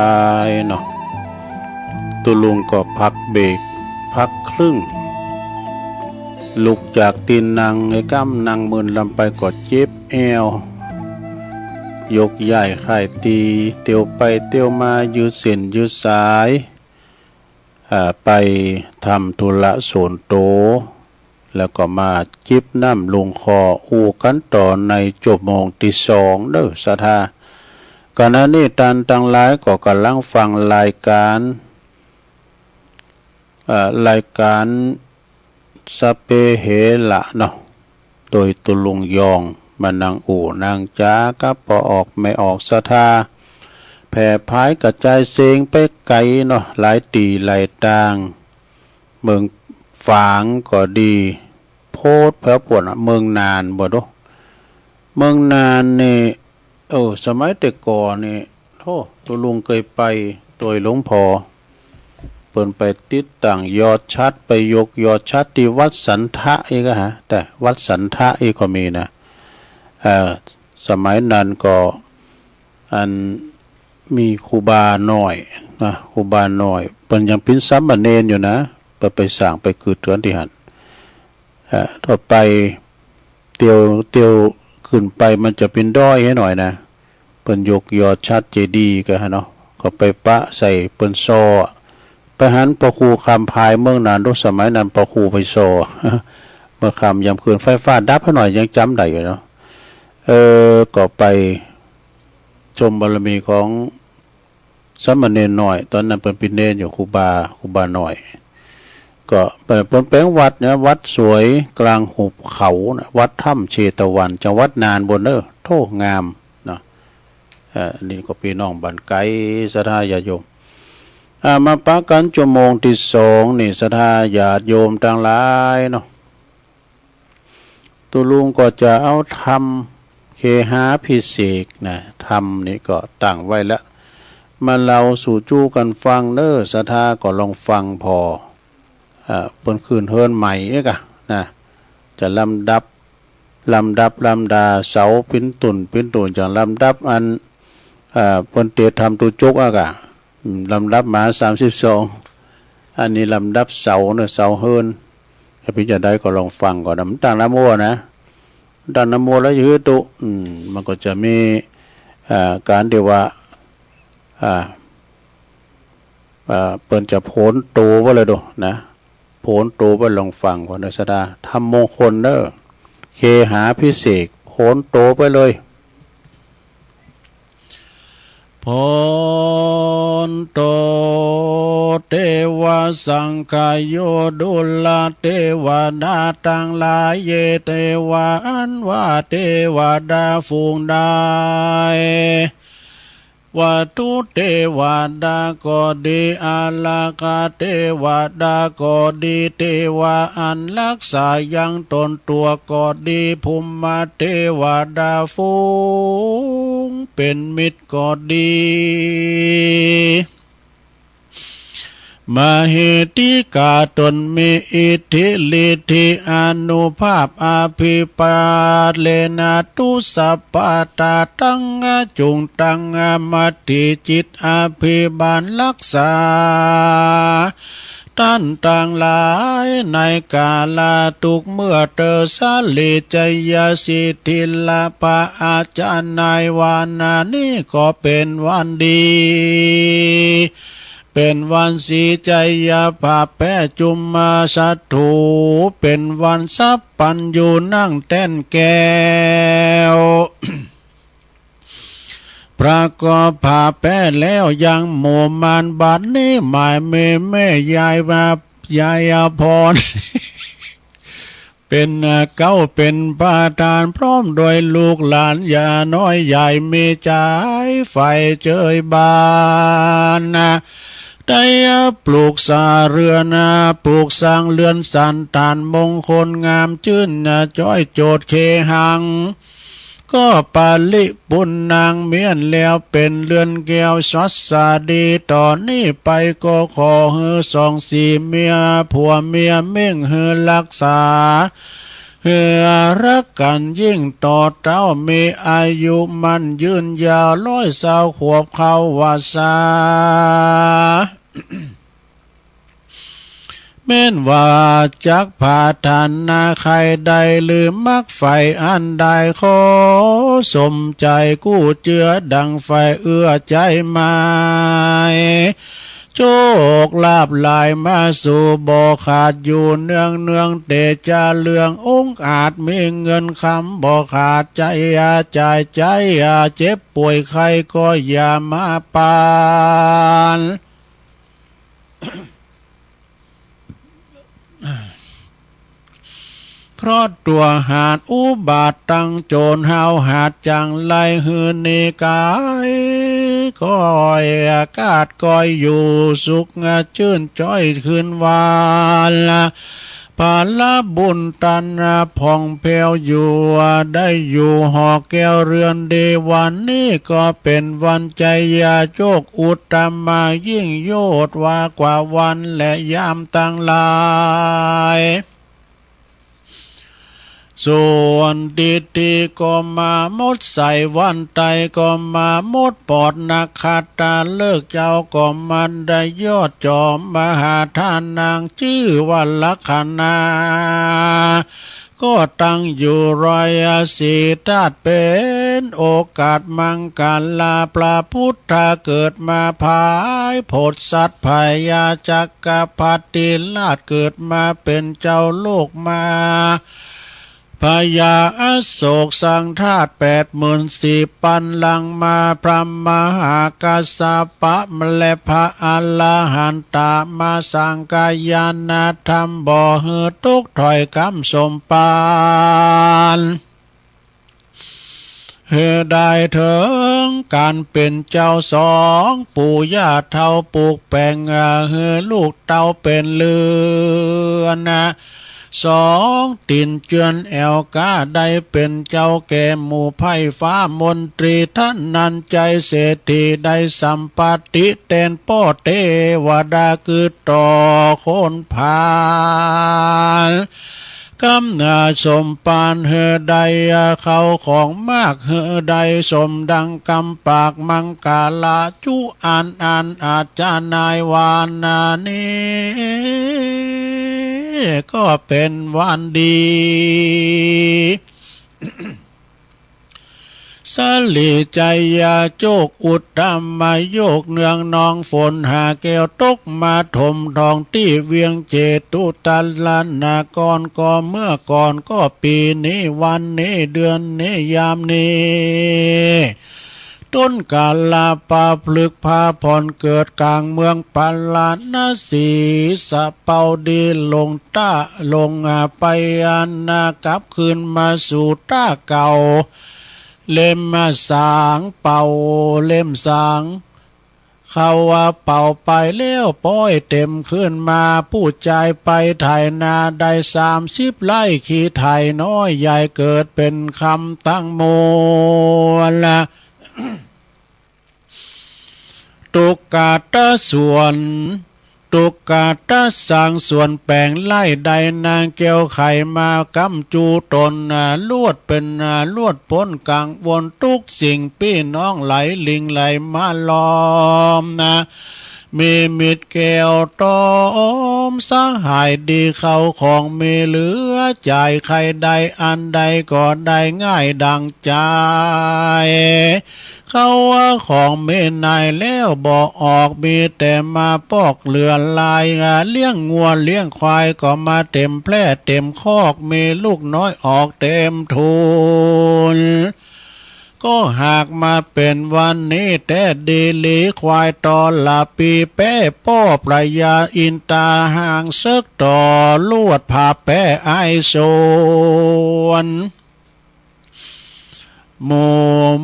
ยเนาะ ตุ๊ลุงก็พักเบรก พักครึ่ง ลุกจากตี้นั่ง ไอ้ก้ำนั่งเมินลำไปก็เจ็บแอว ยกย้ายค่ายตี้ เตียวไปเตียวมา ยืดเส้นยืดสาย อ่า ไปทำธุระส่วนตั๋ว แล้วก็มาจิบน้ำลงคอ อู้กั๋นต่อในจั่วโมงตี้สองเน่อศรัทธา ขณะนี้ต้านตังหลายก็ก่ำลังฟังรายก๋าน อ่า รายก๋านสัพเพเหระเนาะ โตยตุ๊ลุงยอง มานั่งอู้นั่งจ๋ากับป้อออกแม่ออกศรัทธา แผ่ผายกระจายเสียงไปไก๋เนาะ หลายตี้หลายตาง เมืองฝางก็ดี โพดแผวป่นอะ เมืองน่านบ่ดู เมืองน่านนี่ เออ สมัยแต่ก่อนนี่ โธ่ ตุ๊ลุงเกยไปโตยหลวงพ่อ เปิ้นไปติดตั้งยอดฉัตร ไปยกยอดฉัตรตี้วัดสันทะอีกอะฮะ แต่วัดสันทะอีกก็มีนะ เอ่อ สมัยนั้นก็ อันมีครูบาน้อยนะ ครูบาน้อย เปิ้นยังเป๋นสามเณรอยู่นะ เปิ้นไปสร้างไปกึ๊ดกั๋นตี้หั้น เอ่อ ต่อไปเตียว เตียวขึ้นไปมันจะเป๋นดอยหื้อหน่อยนะ เปิ้นยกยอดฉัตรเจดีย์กั๋นฮะเนาะ ก็ไปปะใส่เปิ้นซ่อ ไปหันป้อครูคำพายเมืองน่านดู สมัยนั้นป้อครูไปซ่อ เมื่อค่ำยามคืนไฟฟ้าดับหื้อหน่อย ยังจ๋ำได้อยู่เนาะ เออ ก็ไปชมบารมีของ สามเณรน้อย ต๋อนนั้นเปิ้นเป๋นเณรอยู่ ครูบา ครูบาน้อย ก็เปิ้น เปิ้นแป๋งวัดนะ วัดสวยกลางหุบเขานะ วัดถ้ำเชตวัน จังหวัดน่านปู้นเน่อ โธ่ งามเนาะ เอ่อ อันนี้ก็ปี้น้องบ้านไก๋ ศรัทธาญาติโยม อ่า มาปะกั๋นจั่วโมงตี้สองนี่ ศรัทธาญาติโยมตังหลายเนาะ ตุ๊ลุงก็จะเอาธรรมเคหาภิเษกนะ ธรรมนี่ก็ตั้งไว้ละ มาเล่าสู่จู้กั๋นฟังเน่อ ศรัทธาก็ลองฟังผ่อ เอ่อ เปิ้นขึ้นเฮือนใหม่เอ๊ะกะนะ จะลำดับ ลำดับลำดา เสาเป๋นตุ๊นเป๋นตุ๊น อย่างลำดับอัน เอ่อ เปิ้นเตรียมทำตู้จกอะกะ อืม ลำดับมาสามสิบสอง อันนี้ลำดับเสาเน่อ เสาเฮือน ถ้าเป๋นจะใดก็ลองฟังก่อนนะ มันตั้งน้ำมัวนะ ตั้งน้ำมัวแล้วจะหื้อตุ๊ อืม มันก็จะมี อ่า ก๋านตี้ว่า อ่า อ่า เปิ้นจะโผนโตไปเลยดูนะ โผนโตไปลองฟังก่อนเน่อศรัทธา ธรรมมงคลเน่อ เคหาภิเษก โผนโตไปเลย โผนโต เตวะสังคโย ดูราเตวดาตังหลาย เย เตวะ อันว่าเตวดาฝูงใด วัตถุเตวดาก็ดี อารักขาเตวดาก็ดี เตวะอันฮักษายังต๋นตั๋วก็ดี ภูมิเตวดาฝูงเป๋นมิตรก็ดี มเหสิกาต๋นมีอิทธิฤทธิอานุภาพอภิปาทเณตุสัพพะทาตังจุงตังมติจิตอภิบาลฮักษา ต้านตังหลาย ในก๋าละตุ๊กเมื่อเตอร์สะเล ชัยสิทธิละพะอาจารย์ในวานานี้ก็เป๋นวันดี เป๋นวันศรีชัยภาพแป๊จุมมาสัตถุ เป๋นวันสัพพัญญูนั่งแต้นแก้ว พระก็ผ่าแป๊แล้วยังหมู่มาร บัดนี้หมายแม่แม่ยายมา ยายอภรณ์ เป๋นเก๊าเป๋นประธาน พร้อมด้วยลูกหลานย่าน้อยใหญ่ มีใจ๋ใฝ่เจยบาน ได้ปลูกสร้างเฮือน ปลูกสร้างเฮือนสันฐานมงคลงามจื้น จ้อยโจทย์เคหัง ก็ปริปุณณังเมี้ยนแล้วเป๋นเฮือนแก้วสัสสาดี ต่อนี้ไปก็ขอหื้อสองสี่เมียผัวเมียเม้งหื้อฮักษา หื้อฮักกั๋นยิ่งต่อเต้า มีอายุมั่นยืนยาว ร้อยซาวขวบเข้าพรรษา แม้นว่าจักผาดถนาใค่ใด หรือมักใฝ่อันใด ขอสมใจ๋กู้เจื้อ ดั่งใฝ่เอื้อใจ๋หมาย โชคลาภไหลมาสู่บ่ขาด อยู่เนืองๆ เต๊จาเรือง องอาจมีเงินคำบ่ขาด ใจ๊อย่าจ่าย ใจ๊อย่าเจ็บป่วย ใค่ก็อย่ามาปาน เคราะห์ตั๋วหาดอุบาท ตังโจรห้าวหาญ จั่งไล่หื้อหนีก๋าย ก้อยกาดก้อยอยู่ สุขจื้นจ้อยคืนวัน ผลบุญตันผ่องแผ้วอยู่ ได้อยู่หอแก้วเฮือนดี วันนี้ก็เป๋นวันชัยโยก อุตตมะยิ่งโยชน์ ว่ากว่าวันและยามตังหลาย ส่วนทิฏฐิก็มาหมดใส วันใดก็มาหมดปอด นักขัตตฤกษ์เจ้าก็มาได้ยอดจอม มหาธาตุนางจื้อว่าลัคนา ก็ตั้งอยู่ร้อยสี่ธาตุ เป๋นโอกาสมังคลา พระพุทธเกิดมาผายผดสัตว์ พญาจักรพรรดิราชเกิดมาเป๋นเจ้าโลกมา พญาอโศกสร้างธาตุแปดหมื่นสี่ปันลังมา พระมหากัสสปะและพระอรหันตะมาสร้างกายาณธรรม บ่หื้อตกถ้อยกำสมปาน หื้อได้เถิงก๋านเป๋นเจ้าสองปู่ย่าเฒ่า ปลูกแป๋งหื้อลูกเต้าเป๋นเรือน สองตี๋นเจือนแอ่วกล้า ได้เป๋นเจ้าแก่หมู่ไพร่ฟ้ามนตรี ธนัญชัยเศรษฐี ได้สัมปัตติแตนป้อเตวดา คือต่อคนผาล กำเนิดสมปานหื้อได้เข้าของมาก หื้อได้สมดังกำปาก มังคละจุอันอันอาจจะนายวานานี้ ก็เป๋นวันดี สลีชัยโยก อุตตมะโยก เนืองนองฝนหาแก้วตกมาถมท้องตี้เวียงเจตุตรนคร ก็เมื่อก่อนก็ปี๋นี้วันนี้เดือนนี้ยามนี้ ต้นกาลาปะพฤกษ์ผาผ่อนเกิดก๋างเมืองปาราณสี สะเปาดีลงต้า ลงไปอันนากลับคืนมาสู่ต้าเก่า เล่มสางเป่า เล่มสาง เขาว่าเป่าไปแล้วป้อยเต็มคืนมา ผู้จายไปไถนาได้สามสิบไร่ ขี่ไถน้อยใหญ่เกิดเป๋นคำตังมวล ตุกกะตะสวน ตุกกะตะสางสวนแป๋งไฮ่ ได้นางแก้วไขมาก๊ำจูต๋น ลวดเป๋น ลวดป๊นกังวล ตุ๊กสิ่งปี้น้องไหลหลิ่งไหลมาล้อมนา มีมิตรแก้วต๋อมสหายดี เข้าของมีเหลือจ่าย ใค่ได้อันใดก็ได้ง่ายดั่งใจ๋ เขาว่าของมีหน้อยแล้วบ่ออก มีแต่มาปอกเหลือหลาย เลี้ยงงัวเลี้ยงควายก็มาเต็มแพร่เต็มคอก มีลูกน้อยออกเต็มทูล ก็หากมาเป๋นวันนี้แต๊ดีหลี ควายตอละปีแป๊ป้อพญาอินตาหางเสิกต่อ ลวดผ่าแป๊อ้ายสวน หมู่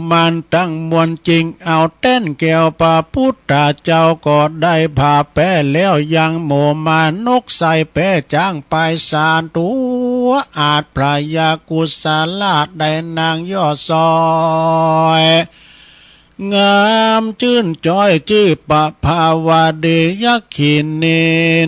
มารตังมวลจึงเอาแต้นแก้ว พระพุทธเจ้าก็ได้ผ่าแป๊แล้ว ยังหมู่มารนกใส่แป๊จ๊างไปสามตั๋ว อาจพญากุสลาได้นางยอดซอย งามจื้นจ๊อยจื้อประภาวดียักขินี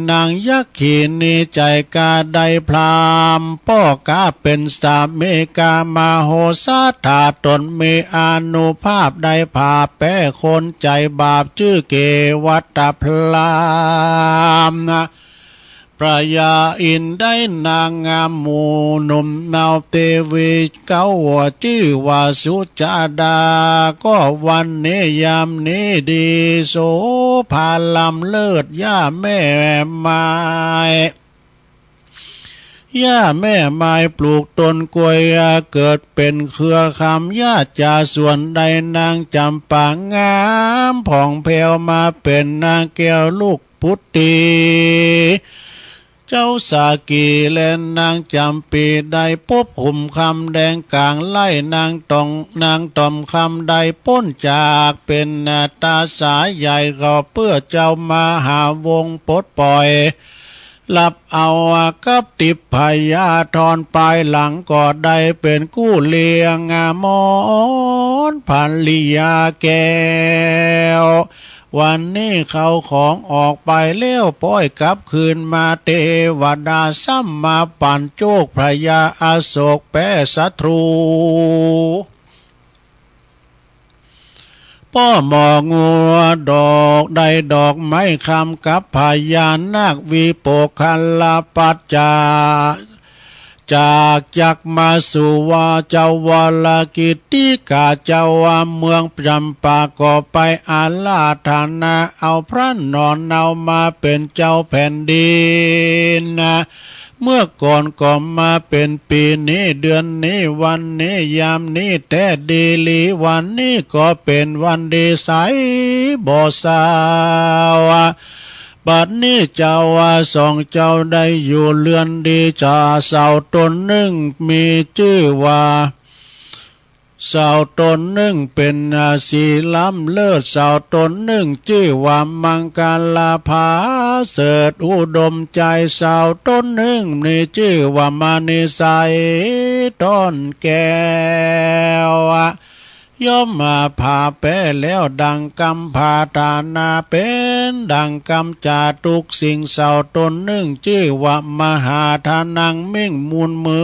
นางยักขินีใจ๋กาได้พราหมณ์ ป้อกาเป๋นสามีกามโหสถา ต๋นมีอานุภาพได้ผ่าแป๊คนใจ๋บาปจื้อเกวัตตพราหมณ์ พระยาอินทร์ได้นางงามหมู่หนุ่มนาวเตวีเก๊าจื้อว่าสุจาดา ก็วันนี้ยามนี้ดีโสภาล้ำเลิศ หญ้าแม่ไม้ หญ้าแม่ไม้ปลูกต้นกล้วย เกิดเป๋นเครือคำ หญ้าจ๋าส่วนใด นางจ๋ำปางามผ่องแผ้ว มาเป๋นนางแก้วลูก ปุตตีเจ้าสากี และนางจ๋ำปีได้ปบหุมคำแดงก๋างไล่ นางตอง นางต๋อมคำได้ป๊นจากเป๋นตาสาใหญ่ ก็เปื้อเจ้ามหาวงศ์ปลดป่อย ฮับเอากับติพยาธร ปายหลังก็ได้เป๋นกู้เลี้ยงมอนภริยาแก้ว วันนี้เข้าของออกไปแล้ว ป้อยกลับคืนมา เตวดาซ้ำมาปั่นโจก พญาอโศกแป๊ศัตรู ป้อหมองัวดอกได้ดอกไม้คำกับพญานาควิโปคคัลลปัจจา จากจักมาสู่ว่าเจ้าวรกิตติกา เจ้าว่าเมืองจ๋ำปา ก็ไปอาราธนาเอาพระนอนเนามาเป๋นเจ้าแผ่นดินนะ เมื่อก่อนก็มาเป๋นปี๋นี้ เดือนนี้ วันนี้ ยามนี้แต๊ดีหลี วันนี้ก็เป๋นวันดีใสบ่เศร้า บัดนี้เจ้าว่าสองเจ้าได้อยู่เฮือนดีจ๋า เสาต้นนึ่งมีจื้อว่า เสาต้นนึ่งเป๋นสีล้ำเลิศ เสาต้นนึ่งจื้อว่ามังคลาผาเสริฐอุดมใจ๋ เสาต้นนึ่งมีจื้อว่ามณีใสต้นแก้ว ย่อมมาผ่าแป๊แล้วดังกำ ผาฐานาเป๋นดังกำ จาตุกสิงห์ เสาต้นนึ่งจื้อว่ามหาธนังมิ่งมูลเมื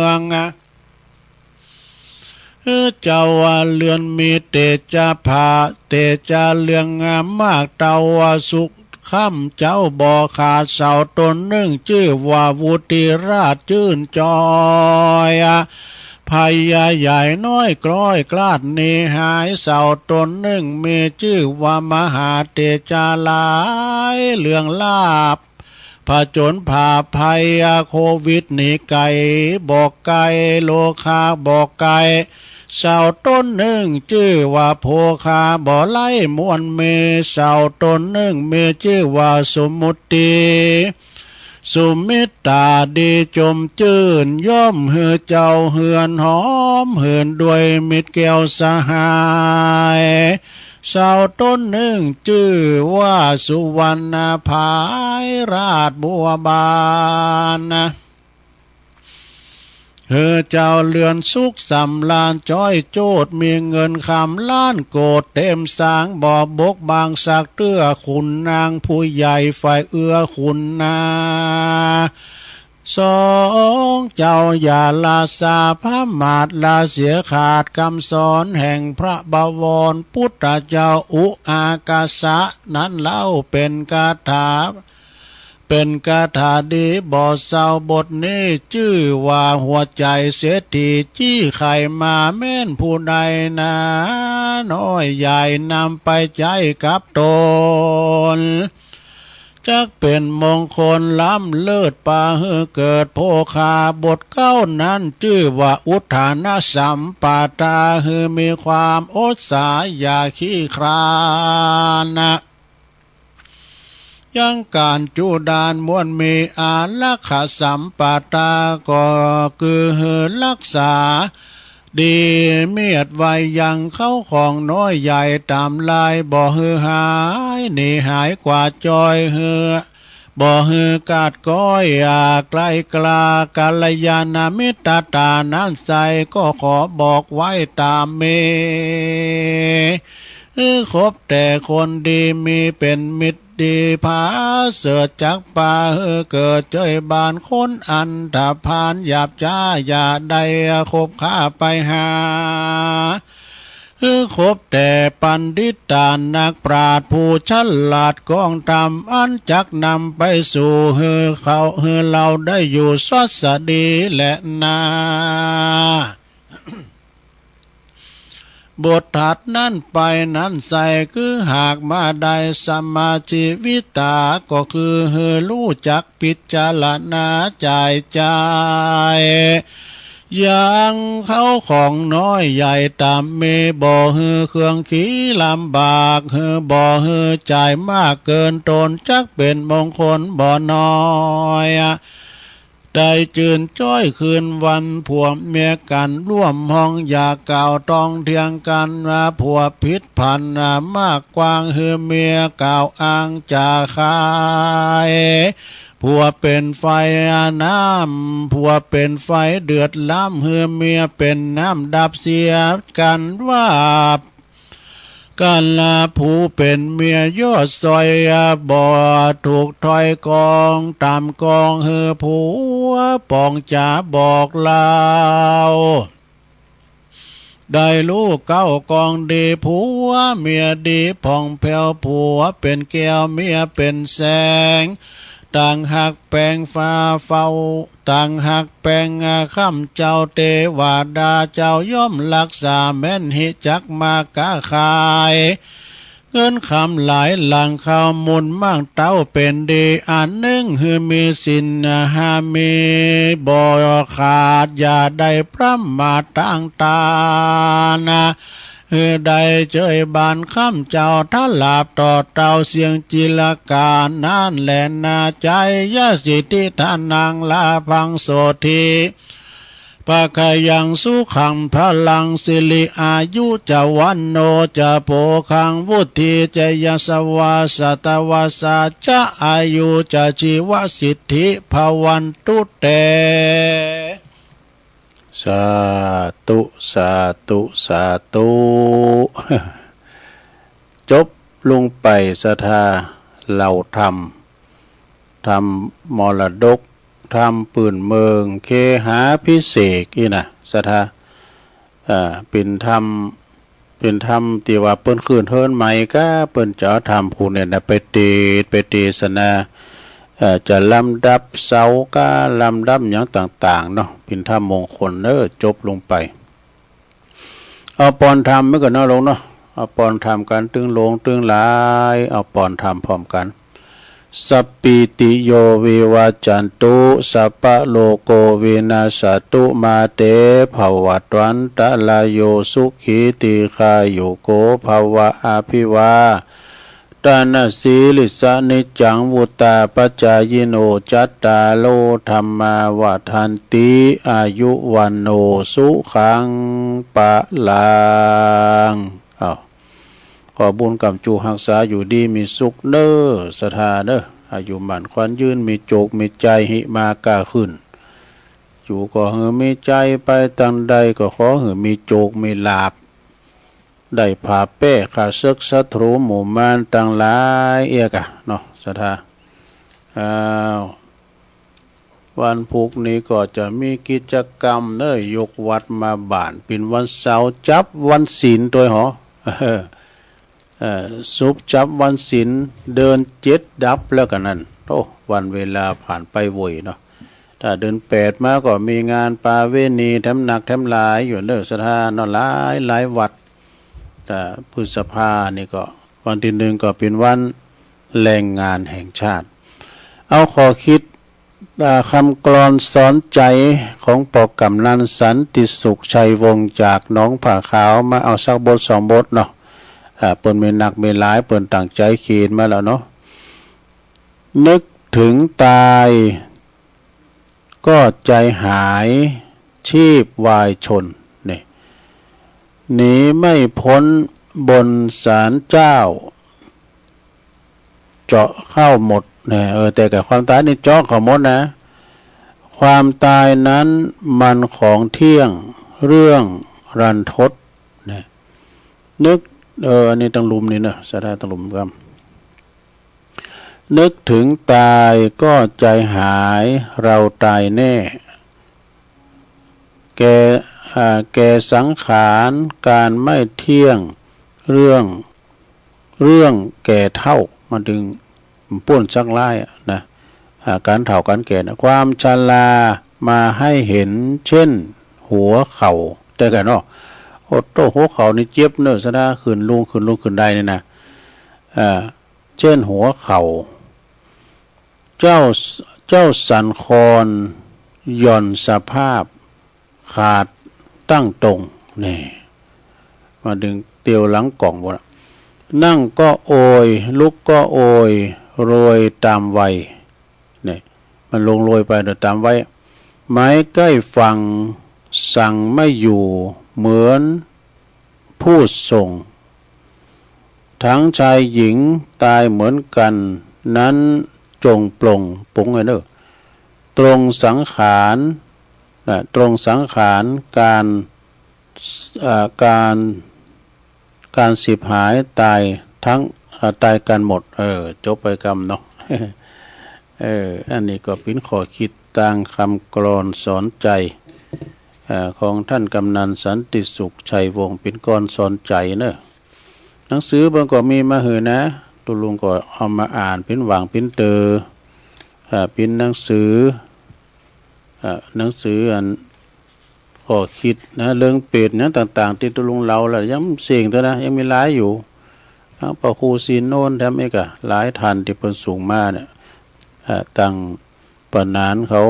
อง เจ้าว่าเฮือนมีเตจาผา เตจาเรืองงามมาก เต้าว่าสุขค่ำเจ๊าบ่ขาด เสาต้นนึ่งจื้อว่าวุติราชจื้นจ๊อย พญาใหญ่น้อยคล้อยคลาดหนีหาย เสาต้นนึ่งมีจื้อว่ามหาเตจาหลาย เรื่องลาภ ผจญผ่าภัยโควิดหนีไก๋บ่ไก๋ โรคาบ่ไก๋ เสาต้นนึ่งจื้อว่าโภคาบ่ไร้มวลมี เสาต้นนึ่งมีจื้อว่าสุมุติ สุมิตตาดีจมจื้น ย่อมหื้อเจ้าเฮือนหอมหื่นด้วยมิตรแก้วสหาย เสาต้นนึ่งจื้อว่าสุวรรณผายราชบัวบาน หื้อเจ้าเฮือนสุขสำราญจ๊อยโจทย์ มีเงินคำล้านโกดเต็มสาง บ่บกบางสักเตื้อ ขุนนางผู้ใหญ่ฝ่ายเอื้อขุนนา สองเจ้าอย่าละสาพระมาทละเสียขาด กำสอนแห่งพระบวรพุทธเจ้า อุอากาสะนั้นเล่าเป๋นคาถา เป๋นคาถาดีบ่เศร้า บทนี้จื้อว่าหัวใจ๋เศรษฐี จี้ใค่มาแม่นผู้ใดนา น้อยใหญ่นำไปใจ๊กับต๋น จักเป๋นมงคลล้ำเลิศ ปาหื้อเกิดโภคา บทเก๊านั้นจื้อว่าอุทธานสัมปทา หื้อมีความอดสาอย่าคลี่คลานนะ ยังก๋านจุดานม้วนมี อารักขสัมปทา ก็คือหื้อฮักษาดีเมียดไว้ยัง เข้าของน้อยใหญ่ต๋ามลาย บ่หื้อหายหนีหายกวาดจ๊อย หื้อ บ่หื้อขาดก้อย อ่า ไกลกล้า กัลยาณมิตรต๋านั้นใส่ ก็ขอบอกไว้ต๋ามมี หื้อคบแต่คนดี มีเป๋นมิตรดีผาเสริฐ จักปาหื้อเกิดเจ้ยบาน คนอันธพาลหยาบจ๊า อย่าได้คบค้าไปหา หื้อคบแต่ปัณฑิตานักปราชญ์ผู้ฉลาดกองธรรม อันจักนำไปสู่หื้อเขา หื้อเฮาได้อยู่สวัสดีแลนา บทถัดนั้นไปนั้นใส่ คือหากมาได้สัมมาชีวิตา ก็คือหื้อฮู้จักพิจารณาจ่ายจ่าย ยังเข้าของน้อยใหญ่ต๋ามมี บ่หื้อเคืองขี้ลำบาก หื้อบ่หื้อจ่ายมากเกินต๋น จักเป๋นมงคลบ่น้อย ได้จื้นจ้อยคืนวัน ผัวเมียกั๋นร่วมห้อง อย่ากล่าวต้องเถียงกั๋นว่า ผัวผิดผันมากกว้าง หื้อเมียกล่าวอ้างจ๋าขาย ผัวเป๋นไฟน้ำ ผัวเป๋นไฟเดือดล้ำ หื้อเมียเป๋นน้ำดับเสียกั๋นว่า กั๋นละผู้เป๋นเมียยอดซอย บ่ถูกถ้อยกองต๋ามกอง หื้อผัวป๋องจ๋าบอกเล่า ได้ฮู้เข้ากองดี ผัวเมียดีผ่องแผ้ว ผัวเป๋นแก้วเมียเป๋นแสง ต่างหักแปงฟ้าเฝ้า ต่างหักแปงค่ำเจ้า เตวดาเจ้าย่อมฮักษาแม่น หิจักมาก๊าขาย เงินคำหลายหลังเข้ามูลมั่งเต้าเป๋นดี อันนึ่งหื้อมีศีลห้ามีบ่ขาด อย่าได้ประมาทตางตานะ หื้อได้เจยบานค่ำเจ้า ถ้าหลาบต่อเต้าเสี้ยงจิรกานั้นแลนา จายสิทธิธนังลาภังโสตถี ภะคะยังสุขังพะลัง สิริอายุจะวัณโณจะโภคัง วุฑฒีจะยะสวา สัตวาสาจะอายุจะ จีวสิทธิภะวันตุเต สาธุ สาธุ สาธุ จบลงไปศรัทธา เล่าธรรม ธรรมมรดก ธรรมปื้นเมือง เคหาภิเษก อี้นะศรัทธา อ่า เป๋นธรรม เป๋นธรรมตี้ว่าเปิ้นขึ้นเฮิรนใหม่ก้า เปิ้นจะเอาธรรมผู้เนี่ยนะไปเตสน์ ไปเตสนา เอ่อ จะลำดับเสาก้า ลำดับหยังต่างๆ เนาะ เป๋นธรรมมงคลเน้อ จบลงไป เอาปอนธรรมไว้ก่อนเนาะโยมเนาะ เอาปอนธรรมกั๋นตึงโลงตึงหลาย เอาปอนธรรมพร้อมกั๋น สัพพีติโยวิวัจจันตุ สัพพะโรโควินัสสะตุ มาเตภวัตวันตะราโย สุขีทีฆายุโกภะวะ อะภิวาทะนะสีลิสสะ นิจจังวุฑฒาปะจายิโน จัตตาโรธัมมาวัฑฒันติ อายุวัณโณสุขังพะลัง อ้าว ขอบุญก๋ำจู๋ฮักษาอยู่ดีมีสุขเน้อศรัทธาเน้อ อายุหมั้นขวัญยืน มีโจคมีชัย หิมาก้าขึ้น อยู่ก็หื้อมีชัย ไปตางใดก็ขอหื้อมีโจคมีลาภ ได้ผ่าแป้ข้าเสิกศัตรู๋หมู่มารตังหลายเอี้ยกาเนาะศรัทธา อ้าว วันพุธนี้ก็จะมีกิจกรรมเน้อ ยกวัดมาบ้าน เป๋นวันเสาร์จับวันศีลตวยหอ เอ่อ ศุกร์จับวันศีล เดือนเจ็ดดับแล้วกานั้น โอ้ วันเวลาผ่านไปไวเนาะ ถ้าเดือนแปดมาก็มีงานประเวณีแถมหนักแถมหลายอยู่เน้อศรัทธาเนาะ หลายหลายวัด แต่พฤษภานี่ก็วันตี้หนึ่งก็เป๋นวันแรงงานแห่งชาติ เอาข้อคิด อ่า คำกลอนสอนใจ๋ของป้อกำนันสันติสุข ชัยวงศ์ จากหนองผาขาว มาเอาสักบทสองบทเนาะ อ่า เปิ้นมีนักมีหลาย เปิ้นตั้งใจ๋เขียนมาแล้วเนาะ นึกถึงตายก็ใจหาย ชีพวายชน นี่ หนีไม่พ้นบนศาลเจ้า เจาะเข้าหมด นะ เออ แต่กับความต๋ายนี่เจาะเข้าหมดนะ ความต๋ายนั้นมันของเที่ยง เรื่องรันทด นะ นึก เออ อันนี้ตังลุ่มนี่เนอะ ศรัทธาตังลุ่มกำ นึกถึงตายก็ใจหาย เราตายแน่ แก่ อ่า แก่สังขาร การไม่เที่ยง เรื่อง เรื่องแก่เฒ่า มาเถิงป๊นสักหลายอะนะ อ่า การเฒ่าการแก่นะ ความชรามาให้เห็น เช่น หัวเข่า แต่กันเนาะ โอ้โต หัวเข่านี่เจ็บเนอะ ศรัทธา ขึ้นลุง ขึ้นลุง ขึ้นได้นี่นะ อ่า เช่น หัวเข่า เจ้า เจ้าสันคอนหย่อนสภาพ ขาดตั้งตรง นี่ มาเถิงเตียวหลังก่องหมดละ นั่งก็โอย ลุกก็โอย โรยตามวัย นี่ มันลงโรยไปโดยตามวัย ไม้ใก้ฝั่ง สั่งไม่อยู่ เหมือนผู้ส่ง ทั้งชายหญิงตายเหมือนกัน นั้นจงปลง ปลงไว้เนอะ ตรงสังขาร นะ ตรงสังขาร การ เอ่อ การ การสิบหายตายทั้ง เอ่อ ตายกันหมด เออ จบไปกำเนาะ เออ อันนี้ก็เป๋นข้อคิดตางคำกลอนสอนใจ๋ เอ่อ ของต้านกำนันสันติสุข ชัยวงศ์ เป๋นกลอนสอนใจ๋เนอะ หนังสือเปิ้นก็มีมาหื้อนะ ตุ๊ลุงก็เอามาอ่านเป๋นหว่างเป๋นเต๋อ อ่า เป๋นหนังสือ อ่า หนังสืออันข้อคิดนะ เรื่องเปรตนะ ต่างๆ ตี้ตุ๊ลุงเล่าแล้ว ยังเสี้ยงเตื้อนะ ยังมีหลายอยู่ ตังพระครูศรีโนนแถมอีกอะ หลายต้านตี้เปิ้นส่งมาเนี่ย อ่า ตังป๋านานเขา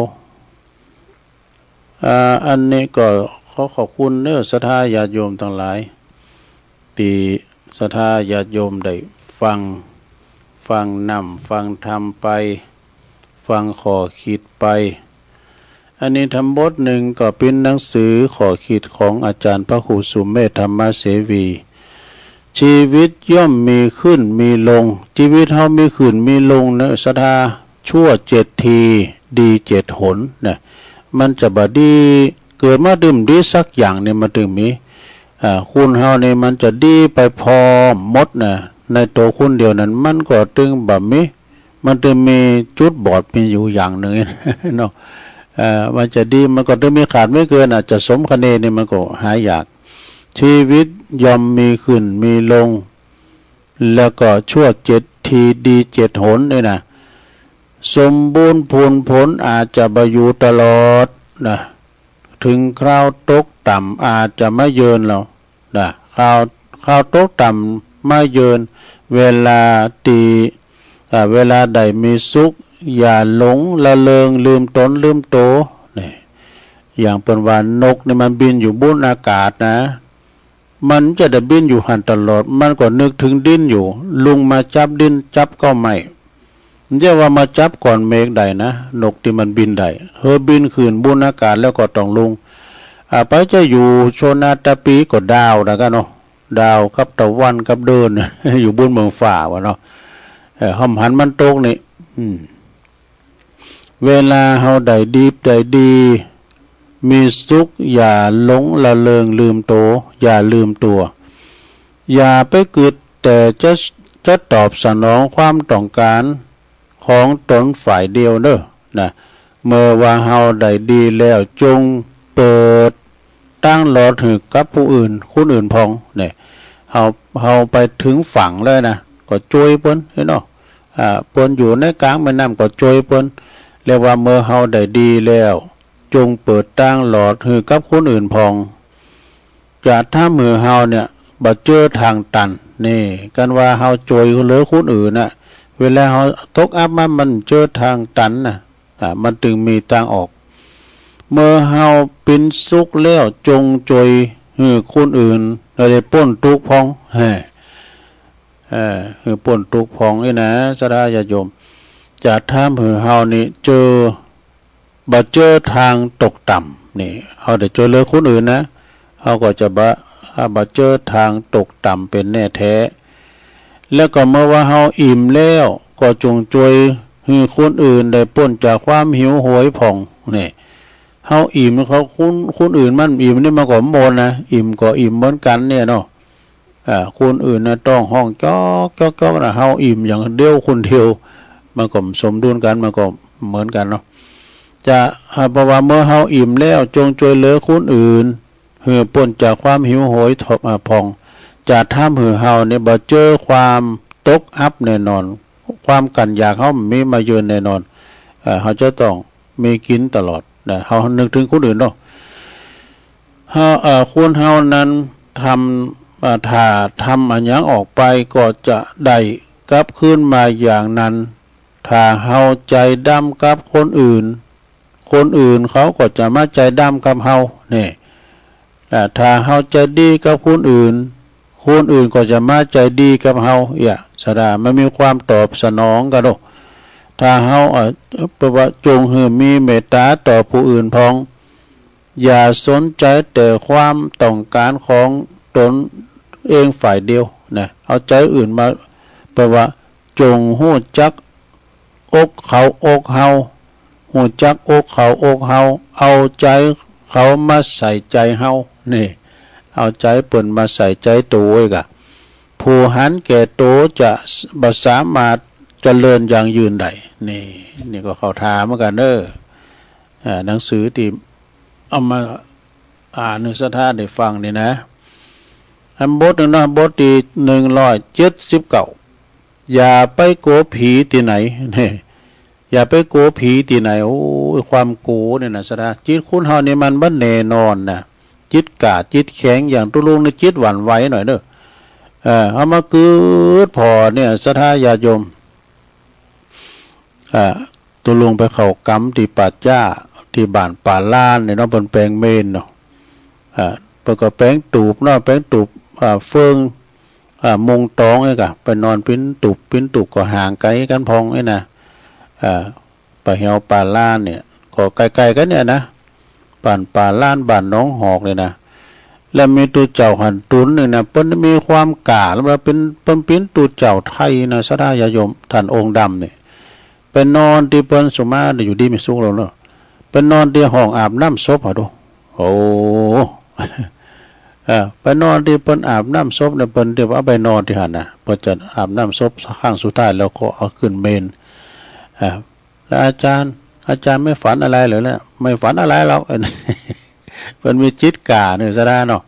อ่า อันนี้ก็ขอขอบคุณเน้อ ศรัทธาญาติโยมตังหลาย ตี้ศรัทธาญาติโยมได้ฟัง ฟังนำ ฟังธรรมไป ฟังข้อคิดไป อันนี้ธรรมบทนึ่งก็เป๋นหนังสือข้อคิดของอาจ๋ารย์พระครูสุเมธ ธรรมเสวี ชีวิตย่อมมีขึ้นมีลง ชีวิตเฮามีขึ้นมีลงเน้อ ศรัทธา ชั่วเจ็ดที ดีเจ็ดหนนะ มันจะบ่ดี เกิดมาตึงบ่ดีสักอย่างนี่มันตึงมี อ่า คนเฮานี่มันจะดีไปพร้อมหมดนะ ในตั๋วคนเดียวนั้นมันก็ตึงบ่มี มันตึงมีจุดบอดมีอยู่อย่างนึ่งเนาะ เอ่อ มันจะดีมันก็ตึงมีขาดมีเกิน อาจจะสมคะเนนี่มันก็หายาก ชีวิตย่อมมีขึ้นมีลง แล้วก็ชั่วเจ็ดทีดีเจ็ดหนนี่นะ สมบูรณ์พูนผลอาจจะบ่อยู่ตลอดนะ ถึงคราวตกต่ำอาจจะมาเยินเฮานะ คราว คราวตกต่ำมาเยิน เวลาตี้ อ่า เวลาใดมีสุข อย่าหลงละเริงลืมต๋นลืมตั๋ว นี่ อย่างเปิ้นว่านกนี่มันบินอยู่บนอากาศนะ มันจะได้บินอยู่หั้นตลอด มันก็นึกเถิงดินอยู่ ลุงมาจับดินจับเก๊าไม้ บ่ใจ้ว่ามาจับก้อนเมฆได้นะ นกตี้มันบินได้ หื้อบินขึ้นบนอากาศแล้วก็ต้องลง อ่า ไปจะอยู่โชนาตะปีก็ดาวนะกั๋นเนาะ ดาวกับตะวันกับเดือน อยู่บนเมืองฟ้าว่าเนาะ เออ เฮาบ่หันมันตกนี่ อืม เวลาเฮาได้ดี ได้ดี มีสุข อย่าหลงละเริงลืมตั๋ว อย่าลืมตั๋ว อย่าไปกึ๊ดแต่จะ จะตอบสนองความต้องก๋านของต๋นฝ่ายเดียวเน้อ นะ เมื่อว่าเฮาได้ดีแล้ว จงเปิดตางหลอดหื้อกับผู้อื่น คนอื่นพ่อง เนี่ย เฮา เฮาไปเถิงฝั่งแล้วนะ ก็จ้วยเปิ้น หันก่อ อ่า เปิ้นอยู่ในก๋างแม่น้ำก็จ้วยเปิ้น เรียกว่าเมื่อเฮาได้ดีแล้ว จงเปิดตางหลอดหื้อกับคนอื่นพ่อง จะทำหื้อเฮาเนี่ย บ่เจอตางตัน นี่ กันว่าเฮาจ้วยเหลือคนอื่นน่ะ เวลาเฮาตกอับมา มันเจอตางตันน่ะ อ่า มันตึงมีตางออก เมื่อเฮาเป๋นสุขแล้ว จงจ้วยหื้อคนอื่น แล้วได้ป๊นตุ๊กข์พ่อง แฮ่ เออ หื้อป๊นตุ๊กข์พ่องนี่นะ ศรัทธาญาติโยม จะทำหื้อเฮานี่เจอ บ่เจอตางตกต่ำ นี่ เฮาได้จ้วยเหลือคนอื่นนะ เฮาก็จะบ่ อ่า บ่เจอตางตกต่ำเป๋นแน่แต๊ แล้วก็เมื่อว่าเฮาอิ่มแล้ว ก็จงจ้วย หื้อคนอื่นได้ป๊นจากความหิวโหยผ่อง นี่ เฮาอิ่ม เขา คน คนอื่นมันอิ่มนี่มันก็บ่นนะ อิ่มก็อิ่มเหมือนกั๋นเนี่ยเนาะ อ่า คนอื่นน่ะต้องฮ้องจ๊อกจ๊อกจ๊อกนะ เฮาอิ่มอย่างเดียวคนเดียว มันก็สมดุลกั๋น มันก็เหมือนกั๋นเนาะ จะ อ่า เพราะว่าเมื่อเฮาอิ่มแล้ว จงจ้วยเหลือคนอื่น หื้อป๊นจากความหิวโหย อ่า ผ่อง จะทำหื้อเฮาเนี่ยบ่เจอความตกอับแน่นอน ความกั้นอยากเฮาบ่มีมาเยือนแน่นอน เอ่อ เฮาจะต้องมีกิ๋นตลอดนะ เฮานึกถึงคนอื่นเนาะ เฮา เอ่อ คนเฮานั้นทำ เอ่อ ถ้าทำอะหยังออกไปก็จะได้กลับคืนมาอย่างนั้น ถ้าเฮาใจ๋ดำกับคนอื่น คนอื่นเขาก็จะมาใจ๋ดำกับเฮา นี่ อ่า ถ้าเฮาใจ๋ดีกับคนอื่น คนอื่นก็จะมาใจ๋ดีกับเฮา เอี้ย ศรัทธา มันมีความตอบสนองกั๋นเนาะ ถ้าเฮา เอ่อ แปลว่าจงหื้อมีเมตต๋าต่อผู้อื่นพ่อง อย่าสนใจ๋แต่ความต้องก๋านของตนเองฝ่ายเดียวนะ เอาใจ๋อื่นมา แปลว่าจงฮู้จัก อกเขาอกเฮา ฮู้จักอกเขาอกเฮา เอาใจ๋เขามาใส่ใจ๋เฮา นี่ เอาใจ๋เปิ้นมาใส่ใจ๋โตเองอะ ผู้หันแก่โตจะบ่สามารถเจริญยั่งยืนได้ นี่ นี่ก็เข้าท่าเหมือนกั๋นเนาะ อ่า หนังสือตี้เอามาอ่านหื้อศรัทธาได้ฟังนี่นะ อันบทหนึ่งนะ บทตี้หนึ่งร้อยเจ็ดสิบเก้า อย่าไปกั๋วผีตี้ไหน นี่ อย่าไปกั๋วผีตี้ไหน โอ้ย ความกั๋วเนี่ยนะศรัทธา จิตคนเฮานี่มันบ่แน่นอนนะ จิตก้าจิตแข็ง อย่างตุ๊ลุงนี่จิตหวั่นไหวหน่อยเนาะ เออ เอามาเกิดผ่อเนี่ยศรัทธาญาติโยม อ่า ตุ๊ลุงไปเข้ากรรมตี้ป่าจ๊า ตี้บ้านป่าล้านเนี่ยเนาะ เปิ้นแป๋งเมรุเนาะ อ่า เปิ้นก็แป๋งตูบเนาะ แป๋งตูบ อ่า เฟือง อ่า มุงตองเนี่ยก่ะ ไปนอนปิ้นตูบ ปิ้นตูบก็ห่างไก๋กั๋นพ่องเนี่ยนะ อ่า ป่าแหวป่าล้านเนี่ย ก็ใก้ๆ กั๋นเนี่ยนะ บ้านป่าล้าน บ้านหนองหอกเนี่ยนะ แล้วมีตุ๊เจ้าหันตุ๊นเนี่ยนะ เปิ้นมีความก้า แล้วเปิ้น เปิ้นเป๋นตุ๊เจ้าไทยนะ ศรัทธาญาติโยม ต้านองค์ดำเนี่ย ไปนอนตี้เปิ้น สุมาได้อยู่ดีมีสุขแล้วเนาะ ไปนอนตี้ห้องอาบน้ำศพหาดู โอ้ เออ ไปนอนตี้เปิ้นอาบน้ำศพเนี่ย เปิ้นตี้ว่าเอาไปนอนตี้หั้นนะ เปิ้นจะอาบน้ำศพครั้งสุดท้ายแล้วก็เอาขึ้นเมรุ อ่า แล้วอาจารย์ อาจารย์ไม่ฝันอะไรเหรอเนี่ย ไม่ฝันอะไรหรอก เปิ้นมีจิตก้าเนี่ยศรัทธาเนาะ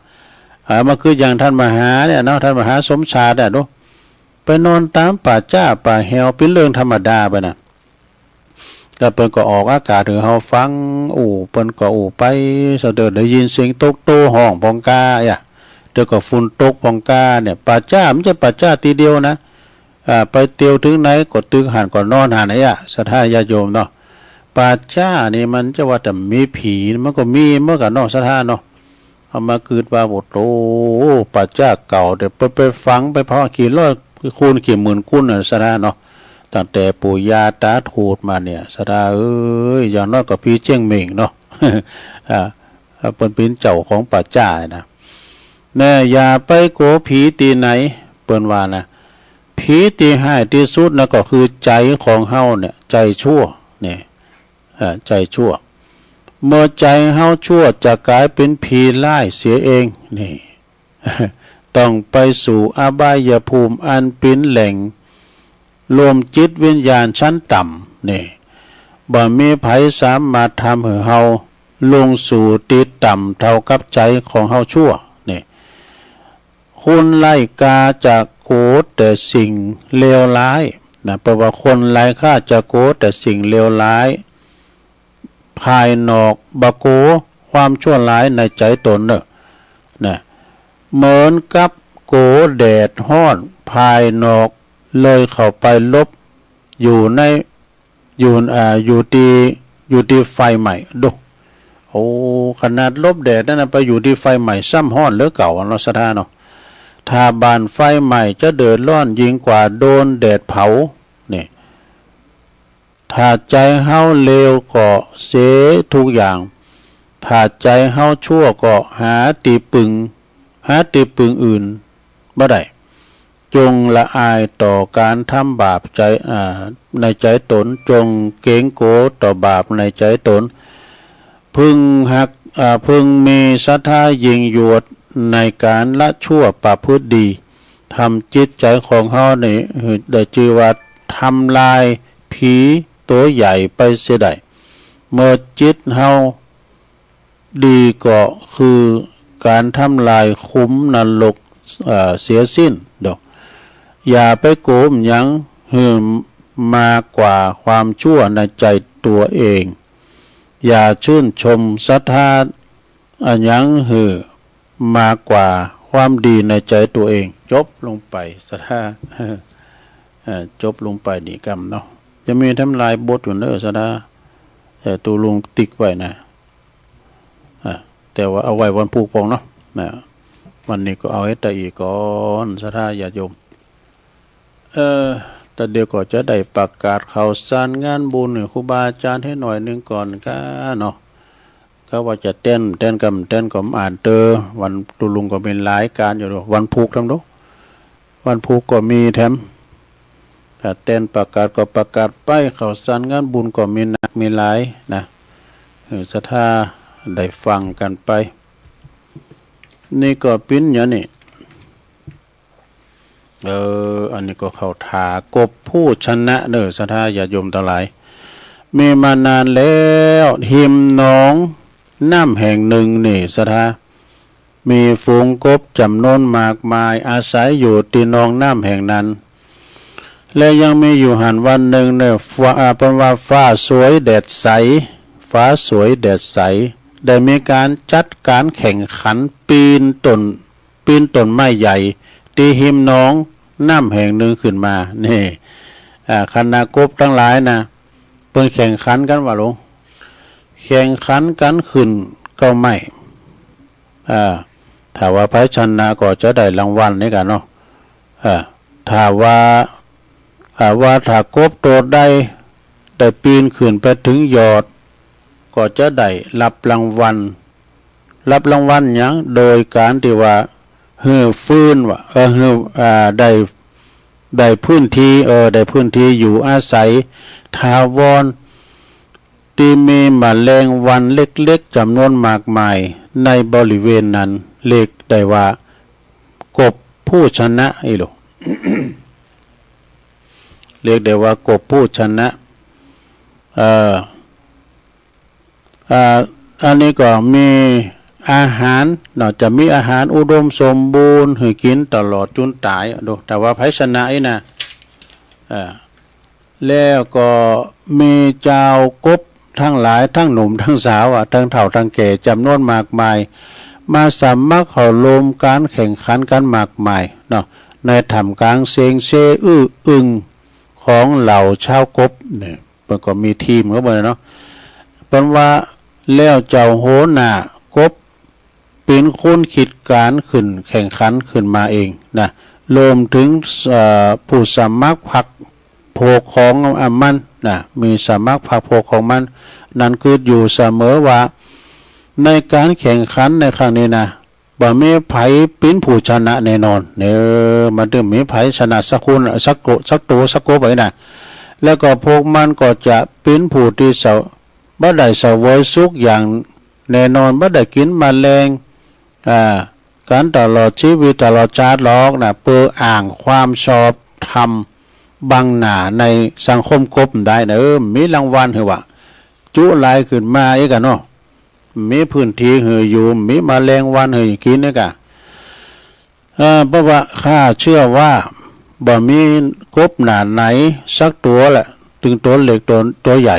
อ่า มันคืออย่างต้านมหาเนี่ยเนาะ ต้านมหาสมชาติอะดู ไปนอนต๋ามป่าจ๊าป่าแหวเป๋นเรื่องธรรมดาไปนะ แล้วเปิ้นก็ออกอากาศหื้อเฮาฟัง อู้ เปิ้นก็อู้ไป สะเดิดได้ยินเสียงตุ๊กโตฮ้องพ่องก้า เอี้ย เดี๋ยวก็ฝนตกพ่องก้าเนี่ย ป่าจ๊ามันจะป่าจ๊าตี้เดียวนะ อ่า ไปเตียวเถิงไหนก็ตึกหั้นก็นอนหั้น เอี้ย ศรัทธาญาติโยมเนาะ ป่าจ๊านี่มันจะว่าแต่มีผี มันก็มีเหมือนกั๋นเนาะ ศรัทธาเนาะ เอามาเกิดว่า โอ้โห ป่าจ๊าเก่า แต่ไป ไปฝัง ไปเผากี่ร้อยกุนกี่หมื่นกุนน่ะ ศรัทธาเนาะ ตั้งแต่ปู่ย่าต๋าโถดมาเนี่ย ศรัทธาเอ้ย อย่างน้อยก็ผีเจ๊งเหม่งเนาะ อ่า เปิ้นเป๋นเจ้าของป่าจ๊านะ แน่ อย่าไปกั๋วผีตี้ไหน เปิ้นว่านะ ผีตี้ฮ้ายตี้สุดนะ ก็คือใจ๋ของเฮาเนี่ย ใจ๋ชั่วเนี่ย เอ่อ ใจ๋ชั่ว เมื่อใจ๋เฮาชั่วจะก๋ายเป๋นผีร้ายเสียเอง นี่ ต้องไปสู่อบายภูมิอันเป๋นแหล่งรวมจิตวิญญาณชั้นต่ำ นี่ บ่มีใผสามารถทำหื้อเฮาลงสู่ตี้ต่ำเท่ากับใจ๋ของเฮาชั่ว นี่ คนไล่กาจะกั๋วแต่สิ่งเลวร้ายนะ แปลว่าคนไล่กาจะกั๋วแต่สิ่งเลวร้ายภายนอก บ่กั๋วความชั่วร้ายในใจ๋ต๋นเนาะ นะ เหมือนกับกั๋วแดดฮ้อนภายนอก เลยเข้าไปหลบอยู่ใน อยู่ อ่า อยู่ตี้ อยู่ตี้ไฟไหม้ ดู โอ้ ขนาดหลบแดดนั่นนะ ไปอยู่ตี้ไฟไหม้ ซ้ำฮ้อนเหลือเก่าเนาะ ศรัทธาเนาะ ถ้าบ้านไฟไหม้จะเดือดร้อนยิ่งกว่าโดนแดดเผา นี่ ถ้าใจ๋เฮาเลวก็เสียทุกอย่าง ถ้าใจ๋เฮาชั่วก็หาตี้ปึง หาตี้ปึงอื่นบ่ได้ จงละอายต่อก๋านทำบาปใจ๋ อ่า ในใจ๋ต๋น จงเก๋งกั๋วต่อบาปในใจ๋ต๋น พึงฮัก อ่า พึงมีศรัทธายิ่งยวดในก๋านละชั่วประพฤติดี ทำจิตใจ๋ของเฮานี่ ได้จื้อว่าทำลายผีตั๋วใหญ่ไปเสียได้ เมื่อจิตเฮา ดีก็คือก๋านทำลายขุมนรก เอ่อ เสียสิ้นดอก อย่าไปกั๋วอะหยังหื้อมากกว่าความชั่วในใจ๋ตั๋วเอง อย่าชื่นชมศรัทธาอะหยังหื้อมากกว่าความดีในใจ๋ตั๋วเอง จบลงไปศรัทธา เอ่อ จบลงไปนี่กำเนาะ จะมีแถมหลายบทอยู่เน่อศรัทธา เอ่อ ตุ๊ลุงติ๊กไว้นะ อ่า แต่ว่าเอาไว้วันพูกปองเนาะ นะ วันนี้ก็เอาแค่ตะอี้ก่อน ศรัทธาญาติโยม เอ่อ ตะเดี๋ยวก็จะได้ประกาศข่าวสารงานบุญหื้อครูบาอาจ๋ารย์หื้อหน่อยนึ่งก่อนก้าเนาะ ก็ว่าจะแตน แตนกำ แตนก็อ่านเตอ วันตุ๊ลุงก็มีหลายก๋านอยู่ดอก วันพูกแถมดอก วันพูกก็มีแถม ถ้าแตนประกาศก็ประกาศไป ข่าวสารงานบุญก็มีนักมีหลายนะ หื้อศรัทธาได้ฟังกั๋นไป นี่ก็ปิ้นอย่างนี้ เออ อันนี้ก็เข้าถากบผู้ชนะเน่อศรัทธาญาติโยมตังหลาย มีมานานแล้ว ฮิมหนองน้ำแห่งนึ่งนี่ศรัทธา มีฝูงกบจ๋ำนวนมากมาย อาศัยอยู่ตี้หนองน้ำแห่งนั้น และยังมีอยู่หั้นวันนึ่งเน่อ ฟ้า อ่า เปิ้นว่าฟ้าสวยแดดใส ฟ้าสวยแดดใส ได้มีก๋านจัดก๋านแข่งขันปีนต้น ปีนต้นไม้ใหญ่ ตี้ฮิมหนองน้ำแห่งนึ่งขึ้นมา นี่ อ่า คณะกบตังหลายนะ เปิ้นแข่งขันกั๋นว่าหลง แข่งขันกั๋นขึ้นเก๊าไม้ อ่า ถ้าว่าใผชนะก็จะได้รางวัลนี่กั๋นเนาะ อ่า ถ้าว่า อ่า ว่าถ้ากบตั๋วใดได้ปีนขึ้นไปเถิงยอด ก็จะได้ฮับรางวัล ฮับรางวัลหยัง โดยก๋านตี้ว่า หื้อฟืนว่า เออ หื้อ อ่า ได้ ได้พื้นตี้ เออ ได้พื้นตี้อยู่อาศัยถาวร ตี้มีแมลงวันเล็กๆ จ๋ำนวนมากมายในบริเวณนั้น เรียกได้ว่ากบผู้ชนะอี้หลู เรียกได้ว่ากบผู้ชนะ เอ่อ อ่า อันนี้ก็มีอาหารเนาะ จะมีอาหารอุดมสมบูรณ์หื้อกิ๋นตลอดจุนต๋ายดู ถ้าว่าใผชนะอี้นะ อ่า แล้วก็มีจาวกบตังหลาย ตังหนุ่มตังสาวอะ ตังเฒ่าตังแก่จ๋ำนวนมากมาย มาสมัครเข้าร่วมก๋านแข่งขันกั๋นมากมายเนาะ ในท่ามกลางเสียงเซอื้ออึงของเหล่าจาวกบเนี่ย เปิ้นก็มีทีมของเปิ้นเนาะ เปิ้นว่า แล้วเจ้าหัวหน้ากบ เป๋นคนคิดก๋านขึ้นแข่งขันขึ้นมาเองนะ รวมเถิง เอ่อ ผู้สมัครพรรคพวกของอะมันนะ มีสมัครพรรคพวกของมัน นั้นกึ๊ดอยู่เสมอว่า ในก๋านแข่งขันในครั้งนี้นะ บ่มีใผเป๋นผู้ชนะแน่นอน เออ มันตึงบ่มีใผชนะสักคน สักโก สักตั๋ว สักกบไปนะ แล้วก็พวกมันก็จะเป๋นผู้ตี้เสา บ่ได้เสวยสุขอย่างแน่นอน บ่ได้กิ๋นแมลง อ่า กั๋นตลอดจีวิตตลอดจาติหรอกนะ เปื้ออ้างความชอบธรรมบังหน้าในสังคมกบได้นะ เออ มีรางวัลหื้อว่า จุหลายขึ้นมาอี้กั๋นเนาะ มีพื้นตี้หื้ออยู่ มีแมลงวันหื้อกิ๋นอี้กั๋น เอ่อ เพราะว่าข้าเจื้อว่าบ่มีกบหน้าไหนสักตั๋วแหละ ตึงตั๋วเล็กตั๋ว ตั๋วใหญ่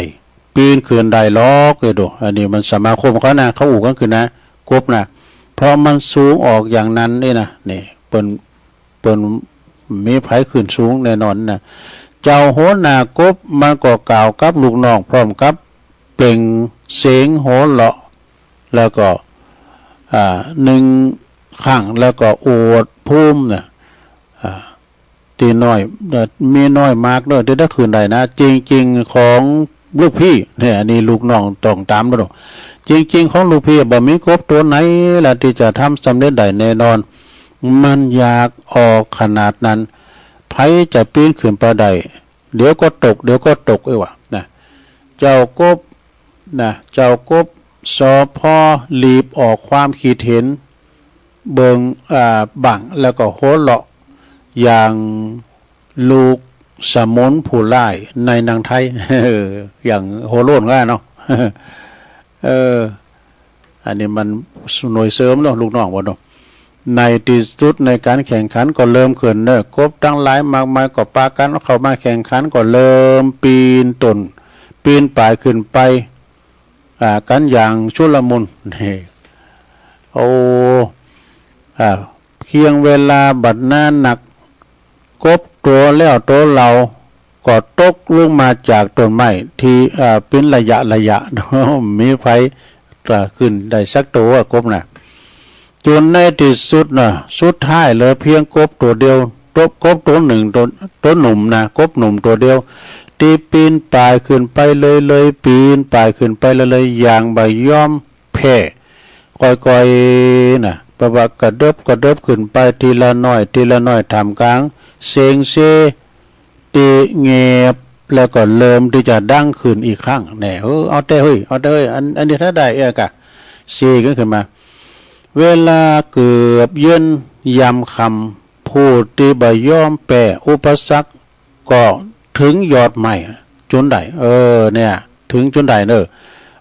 ปี๋นขึ้นได้หรอก เออ ดู อันนี้มันสมาคมเขานะ เขาอู้กั๋นขึ้นนะ กบนะ เพราะมันสูงออกอย่างนั้นนี่นะ นี่ เปิ้น เปิ้นมีใผขึ้นสูงแน่นอนนะ เจ้าหัวหน้ากบมันก็กล่าวกับลูกน้องพร้อมกับเปล่งเสียงหัวเราะ แล้วก็ อ่า นึ่งครั้ง แล้วก็อวดภูมินะ อ่า ตี้น้อย เอ่อ มีน้อยมากเน่อ ตี้ได้ขึ้นได้นะ จริงๆ ของลูกพี่เนี่ย อันนี้ลูกน้องต้องต๋ามเนาะ จริงๆ ของลูกพี่บ่มีกบตั๋วไหนละตี้จะทำสำเร็จได้แน่นอน มันอยากออกขนาดนั้น ใผจะปีนขึ้นไปได้ เดี๋ยวก็ตก เดี๋ยวก็ตก เอ้ยว่ะ นะ เจ้ากบ นะ เจ้ากบ สอ พอ หลีบออกความคิดเห็น เบิ่ง อ่า บั้ง แล้วก็หัวเราะ อย่างลูกสมุนผู้ร้ายในหนังไทย อย่างหัวโล้นก็เนาะ เออ อันนี้มันหน่วยเสริมเนาะ ลูกน้องบ่เนาะ ในตี้สุดในก๋านแข่งขันก็เริ่มขึ้นเนาะ กบตังหลายมากมายก็ปากั๋นเข้ามาแข่งขัน ก็เริ่มปีนต้น ปีนป่ายขึ้นไป อ่า กั๋นอย่างชุลมุน นี่ โอ้ อ่า เคียงเวลาบ่นานนัก กบตั๋วแล้วตั๋วเล่าก็ตกลงมาจากต้นไม้ตี้ อ่า เป๋นระยะระยะ มีใผ อ่า ขึ้นได้สักตั๋วกบน่ะ จ๋นในตี้สุดน่ะ สุดท้ายเหลือเปียงกบตั๋วเดียว กบ กบตั๋วนึ่ง ตั๋ว ตั๋วหนุ่มน่ะ กบหนุ่มตั๋วเดียว ตี้ปีนป่ายขึ้นไปเรื่อยๆ ปีนป่ายขึ้นไปเรื่อยๆ อย่างบ่ยอมแพ้ ก้อยๆ น่ะ แปลว่ากระเดิบกระเดิบขึ้นไปตี้ละน้อยตี้ละน้อย ท่ามกลางเสียงเซ ตี้เงียบ แล้วก็เริ่มตี้จะดังขึ้นอีกครั้ง แน่ เออ เอาแต๊เฮ้ย เอาแต๊เฮ้ย อัน อันนี้ถ้าได้ เอ้ย กะ เซกั๋นขึ้นมา เวลาเกือบเย็นยามค่ำ ผู้ตี้บ่ยอมแป้อุปสรรคก็เถิงยอดไม้จุ๋นใด เออ เนี่ย เถิงจุ๋นใดเนาะ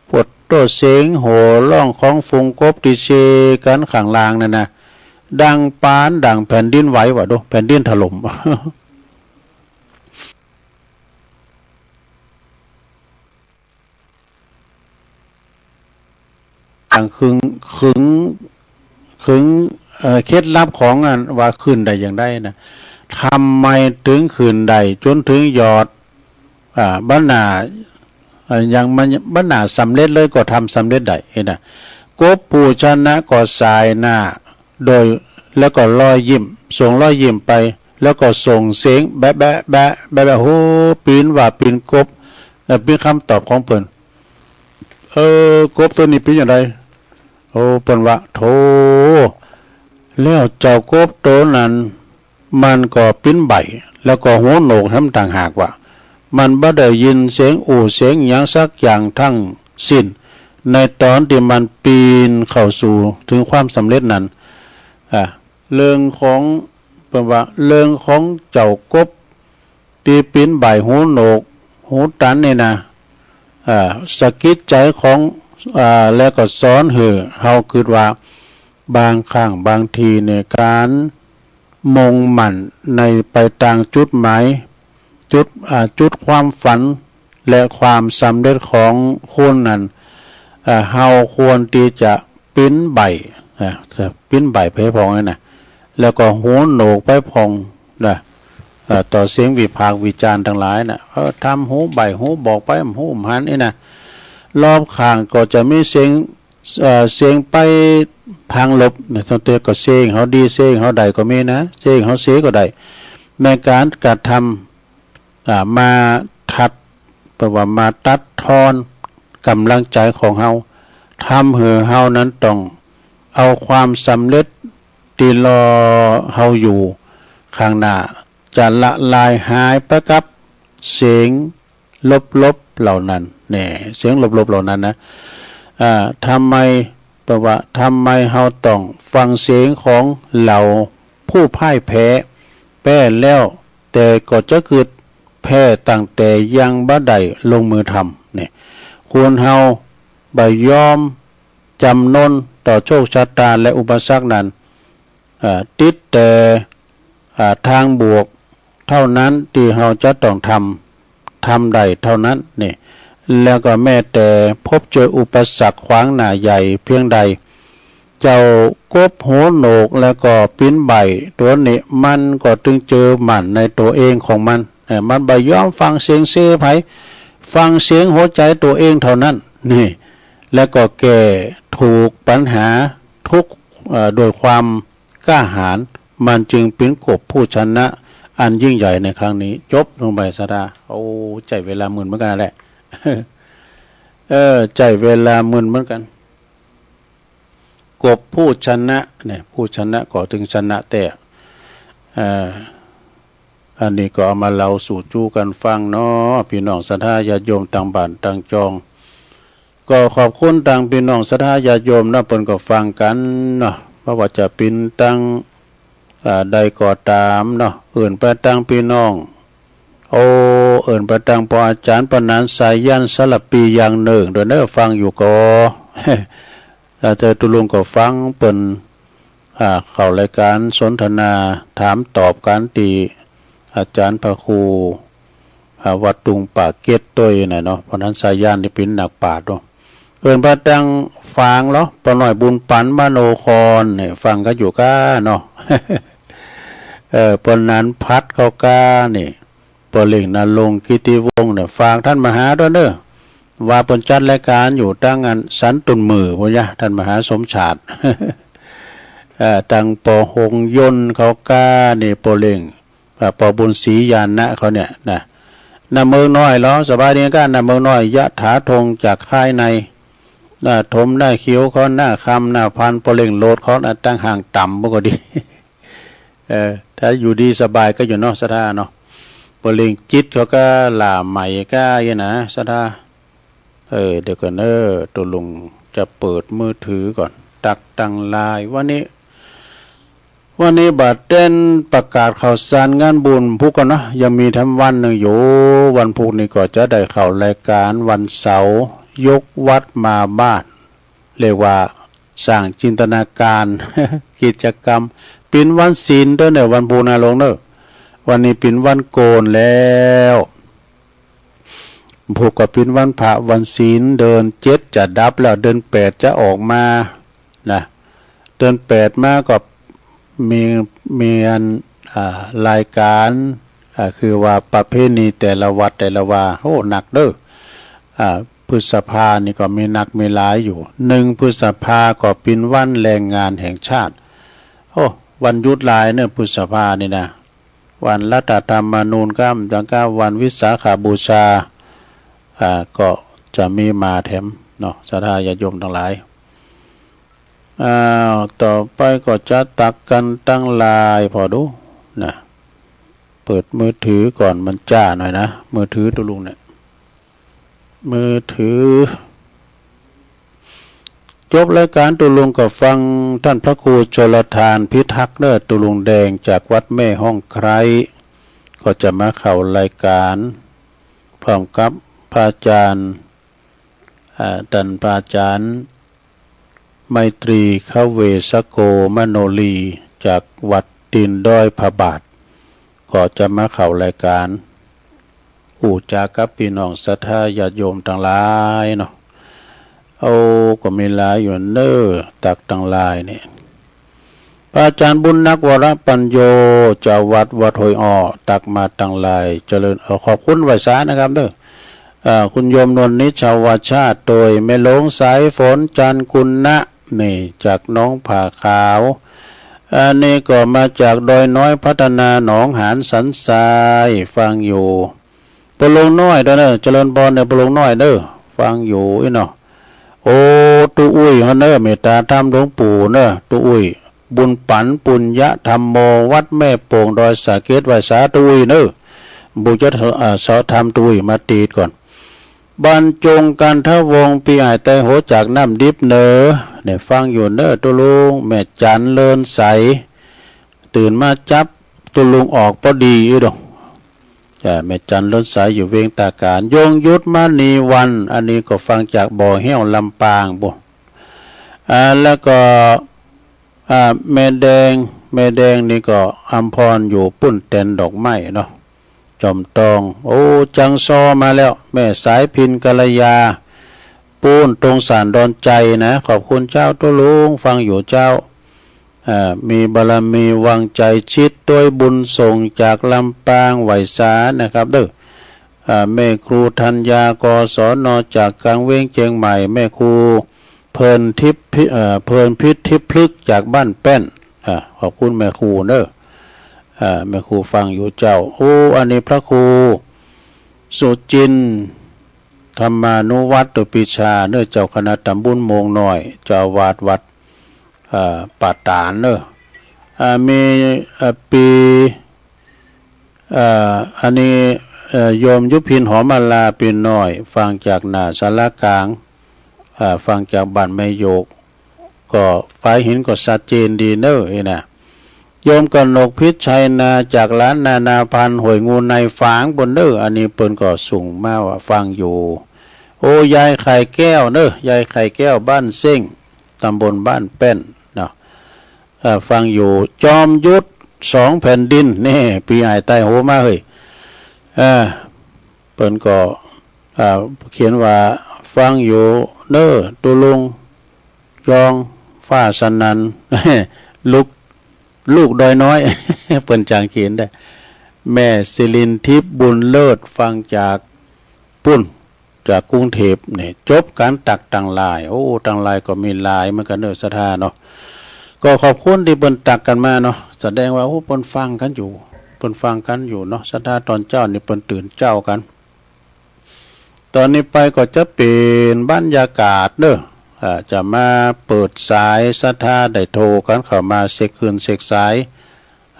ปวดโต้เสียงโห่ฮ้องของฝูงกบตี้เซกั๋นข้างล่างนั่นน่ะ ดังปานดังแผ่นดินไหวว่ะ ดู แผ่นดินถล่ม อย่างขึง ขึง ขึง เอ่อ เคล็ดลับของอันว่าขึ้นได้อย่างใดนะ ทำไมเถิงขึ้นได้จ๋นเถิงยอด อ่า บ่หน้า เอ่อ อย่างมัน บ่หน้าสำเร็จเลยก็ทำสำเร็จได้ เห็นนะ กบผู้ชนะก็สายหน้า โดย แล้วก็รอยยิ้ม ส่งรอยยิ้มไป แล้วก็ส่งเสียงแบะแบะแบะแบะแบะ โห ปิ้นว่าปิ้นกบ เอ่อ ปิ้นกำตอบของเปิ้น เออ กบตั๋วนี้ปิ้นอย่างใด โอ้ เปิ้นว่า โธ่ แล้วเจ้ากบตั๋วนั้น มันก็ปิ้นใบ้ แล้วก็หูโหนวกแหมต่างหากว่ะ มันบ่ได้ยินเสียงอู้เสียงหยังสักอย่างทั้งสิ้น ในต๋อนตี้มันปีนเข้าสู่เถิงความสำเร็จนั้น อ่า เรื่องของ เปิ้นว่าเรื่องของเจ้ากบตี้ปิ้นใบ้หูโหนวกหูตันนี่นะ อ่า สะกิดใจ๋ของ อ่า แล้วก็สอนหื้อเฮากึ๊ดว่า บางครั้งบางทีในก๋านมุ่งมั่นในไปตางจุดหมาย จุด อ่า จุดความฝัน และความสำเร็จของคุณนั้น เอ่อ เฮาควรตี้จะปิ้นใบ้ นะ ปิ้นใบ้ไปพ่องนะ แล้วก็หูโหนวกไปพ่องนะ เอ่อ ต่อเสียงวิพากษ์วิจารณ์ตังหลายนะ เออ ทำหูใบ้หูบอกไป บ่ฮู้บ่หันนี่นะ รอบข้างก็จะมีเสียง เอ่อ เสียงไปตางลบนะ บางเตื้อก็เซหื้อเฮาดี เซหื้อเฮาได้ก็มีนะ เซหื้อเฮาเสียก็ได้ ในก๋านกระทำ อ่า มาตัด แปลว่ามาตัดทอนก๋ำลังใจ๋ของเฮา ทำหื้อเฮานั้นต้องเอาความสำเร็จตี้รอเฮาอยู่ข้างหน้า จะละลายหายไปกับเสียงลบๆเหล่านั้น แน่ เสียงลบๆเหล่านั้นนะ อ่า ทำไม แปลว่าทำไมเฮาต้องฟังเสียงของเหล่าผู้พ่ายแพ้ แพ้แล้วแต่ก็จะกึ๊ด แพ้ตั้งแต่ยังบ่ได้ลงมือทำ เนี่ย คนเฮาบ่ยอมจำนนต่อโชคชะตาและอุปสรรคนั้น เอ่อ ติดแต่ อ่า ตางบวกเต้านั้นตี้เฮาจะต้องทำ ทำได้เต้านั้น เนี่ย แล้วก็แม้แต่พบเจออุปสรรคขวางหน้าใหญ่เปียงใด เจ้ากบหูโหนวกแล้วก็ปิ้นใบ้ตั๋วนี้ มันก็ตึงเจื้อมั่นในตั๋วเองของมัน เอ่อ มันบ่ยอมฟังเสียงเซใผ ฟังเสียงหัวใจ๋ตั๋วเองเต้านั้น นี่ แล้วก็แก้ถูกปัญหาทุกข์ เอ่อ ด้วยความกล้าหาญ มันจึงเป๋นกบผู้ชนะอันยิ่งใหญ่ในครั้งนี้ จบลงไปสะดา โอ้ ใจ๊เวลามึนเหมือนกั๋นแหละ เออ ใจ๊เวลามึนเหมือนกั๋น กบผู้ชนะเนี่ย ผู้ชนะก็ตึงชนะแต๊ เอ่อ อันนี้ก็เอามาเล่าสู่จู้กั๋นฟังเนาะ ปี้น้องศรัทธาญาติโยมตางบ้านตางจอง ก็ขอบคุณตางปี้น้องศรัทธาญาติโยมเนาะ เปิ้นก็ฟังกั๋นเนาะ บ่ว่าจะเป๋นตาง อ่า ใดก็ต๋ามเนาะ เอิ้นไปตางปี้น้อง โอ้ เอิ้นไปตางป้ออาจ๋ารย์ปะหนานสายัณ สารภีอย่างนึ่ง โดยเนาะ ฟังอยู่ก่อ อ่า แต่ตุ๊ลุงก็ฟังเปิ้น อ่า เข้ารายก๋านสนทนาถามตอบกั๋นตี้อาจ๋ารย์พระครู อ่า วัดตุงปากเกร็ดตวยน่ะเนาะ ปะหนานสายัณนี่เป๋นนักปราชญ์เนาะ เอิ้นไปตางฝางลอ ป้อน้อยบุญปั๋น มโนครเนี่ย ฟังกั๋นอยู่ก้าเนาะ เออ ป้อหนานพัดเขาก้านี่ ป้อเล็งณรงค์กิตติวงศ์เนี่ย ฝากต้านมหาด้วยเนาะ ว่าเปิ้นจัดรายก๋านอยู่ตางอันสันตุ่นหมื่นปู้นยะ ต้านมหาสมชาติ เอ่อ ตางป้อหงส์ยนต์เขาก้านี่ ป้อเล็ง อ่า ป้อบุญศรีญาณะเขาเนี่ยนะ ณ เมืองน้อยลอ สบายดีก้า ณ เมืองน้อย ยะถาธงจากค่ายใน ณ ถม ณ เขียวเขา ณ คำ ณ พันธุ์ ป้อเล็งโหลดเขา ณ ตางห่างต่ำปู้นก็ดี เออ ถ้าอยู่ดีสบายก็อยู่เนาะ ศรัทธาเนาะ ป้อเล็งจิตเขาก้า หล่าใหม่ก้า เยียะนะ ศรัทธา เออ เดี๋ยวก่อนเนาะ ตุ๊ลุงจะเปิดมือถือก่อน ตั๊กตังไลน์ วันนี้ วันนี้บ่าเต้นประกาศข่าวสารงานบุญพุธก่อนเนาะ ยังมีแถมวันนึ่งอยู่ วันพุธนี่ก็จะได้เข้ารายก๋านวันเสาร์ ยกวัดมาบ้าน เรียกว่าสร้างจินตนาก๋าร กิจกรรม เป๋นวันศีลตวยเนาะ วันพุธนะลุงเนาะ วันนี้เป๋นวันโกนแล้ว พุธก็เป๋นวันพระ วันศีล เดือนเจ็ดจะดับแล้ว เดือนแปดจะออกมานะ เดือนแปดมาก็มี มีอัน อ่า รายก๋าน อ่า คือว่าประเพณีแต่ละวัดแต่ละวา โอ้ นักเนาะ อ่า พฤษภานี่ก็มีนักมีหลายอยู่ หนึ่งพฤษภาก็เป๋นวันแรงงานแห่งชาติ โอ้ วันหยุดหลายเนาะ พฤษภานี่นะ วันรัฐธรรมนูญก้ำ จังก้า วันวิสาขบูชา อ่า ก็จะมีมาแถมเนาะ ศรัทธาญาติโยมตังหลาย อ้าว ต่อไปก็จะตั๊กกั๋นตังไลน์ผ่อดูนะ เปิดมือถือก่อน มันจ๊าหน่อยนะ มือถือตุ๊ลุงเนี่ย มือถือ จบรายก๋านตุ๊ลุงก็ฟังต้านพระครูชลทานพิทักษ์เนาะ ตุ๊ลุงแดงจากวัดแม่ฮ่องไคร้ ก็จะมาเข้ารายก๋าน พร้อมกับพระอาจ๋ารย์ อ่า ต้านพระอาจ๋ารย์ ไมตรี ขเวสโก มโนลี จากวัดตีนดอยพระบาท ก็จะมาเข้ารายก๋าน อู้จ๋ากับปี้น้องศรัทธาญาติโยมตังหลายเนาะ โอ้ ก็มีหลายอยู่เนาะ ตั๊กตังไลน์นี่ พระอาจ๋ารย์บุญนัก วรปัญโญ เจ้าวัดวัดห้วยอ้อ ตั๊กมาตังไลน์ เจริญ เอ่อ ขอบคุณไหว้สานะครับเนาะ เอ่อ คุณโยมนวลนิช ชาวาชาติ โดยแม่หลวงสายฝน จันทร์กุณะ นี่จากหนองผาขาว อันนี้ก็มาจากดอยน้อยพัฒนา หนองหานสันทราย ฟังอยู่ ป้อหลวงน้อยตวยเนาะ เจริญพรเนาะ ป้อหลวงน้อยเนาะ ฟังอยู่อี้เนาะ โอ้ ตุ๊อุ้ยเฮาเนาะ เมตต๋าธรรมหลวงปู่เนาะ ตุ๊อุ้ย บุญปั๋น ปุญญธรรมโม วัดแม่โป่ง ดอยสะเก็ด ไหว้สาตุ๊อุ้ยเนาะ บุญจะ เอ่อ สอธรรมตุ๊อุ้ยมาติดก่อน บรรจงกันทวงศ์ ปี้อ้ายไตโหจากน้ำดิบเนาะ เนี่ยฟังอยู่เนาะตุ๊ลุง แม่จันเลินใส ตื่นมาจับตุ๊ลุงออกปอดีอี้ดอก จ้ะ แม่จันเลินใสอยู่เวียงตาก๋าน ยงยุทธมณีวรรณ อันนี้ก็ฟังจากบ่อแห้วลำปางปู้น อ่า แล้วก็ อ่า แม่แดง แม่แดงนี่ก็อำพรอยู่ปู๊นแตนดอกไม้เนาะ จอมตอง โอ้ จังซอมาแล้ว แม่สายพิณ กัลยา ปู๊นตรงศาลดอนไจนะ ขอบคุณเจ้าตุ๊ลุง ฟังอยู่เจ้า อ่า มีบารมีวังไจชิด ตวยบุญส่งจากลำปาง ไหว้สานะครับเนาะ อ่า แม่ครูธัญญา กศน จากก๋างเวียงเจียงใหม่ แม่ครู เพลินทิพย์พิ- เอ่อ เพลินพิษทิพย์พฤกษ์จากบ้านแป้น อ่า ขอบคุณแม่ครูเนาะ อ่า แม่ครูฟังอยู่เจ้า โอ้ อันนี้พระครูสุจินทร์ ธรรมานุวัตร ตุปิชาเนาะ เจ้าคณะตำบลโมงน้อย เจ้าอาวาสวัด เอ่อ ป่าตาดเนาะ อ่า มี เอ่อ ปี เอ่อ อันนี้ เอ่อ โยมยุพินหอมมาลา ปี้น้อย ฟังจากหน้าศาลากลาง เอ่อ ฟังจากบ้านแม่โยก ก็ฝายหินก็ชัดเจนดีเน้อ อี้นะ โยมกนกพิชัยนา จากหลานนานาพันธุ์ ห้วยงูในฝางปู้นเน้อ อันนี้เปิ้นก็ส่งมาว่าฟังอยู่ โอ้ ยายไข่แก้วเน้อ ยายไข่แก้ว บ้านเซ้ง ตำบลบ้านแป้นเนาะ เอ่อ ฟังอยู่ จอมยุทธ สองแผ่นดิน นี่ ปี้อ้ายใต้โหมาเฮ้ย เอ่อ เปิ้นก็ อ่า เขียนว่า ฟังอยู่เน้อ ตุ๊ลุง ยอง ฟ้าสนัน ลูก ลูกดอยน้อย เปิ้นจางเขียนได้ แม่สิรินทิพย์ บุญเลิศ ฟังจากปู้น จากกรุงเทพฯ นี่ จบก๋านตักตังลาย โอ้ ตังลายก็มีหลายเหมือนกั๋นเน้อ ศรัทธาเนาะ ก็ขอบคุณตี้เปิ้นตักกั๋นมาเนาะ แสดงว่า โอ้ เปิ้นฟังกั๋นอยู่ เปิ้นฟังกั๋นอยู่เนาะ ศรัทธา ต๋อนเจ๊านี่เปิ้นตื่นเจ๊ากั๋น ต๋อนนี้ไปก็จะเป๋นบรรยากาศเน้อ อ่า จะมาเปิดสาย ศรัทธาได้โทรกั๋นเข้ามาเช็คคลื่นเช็คสาย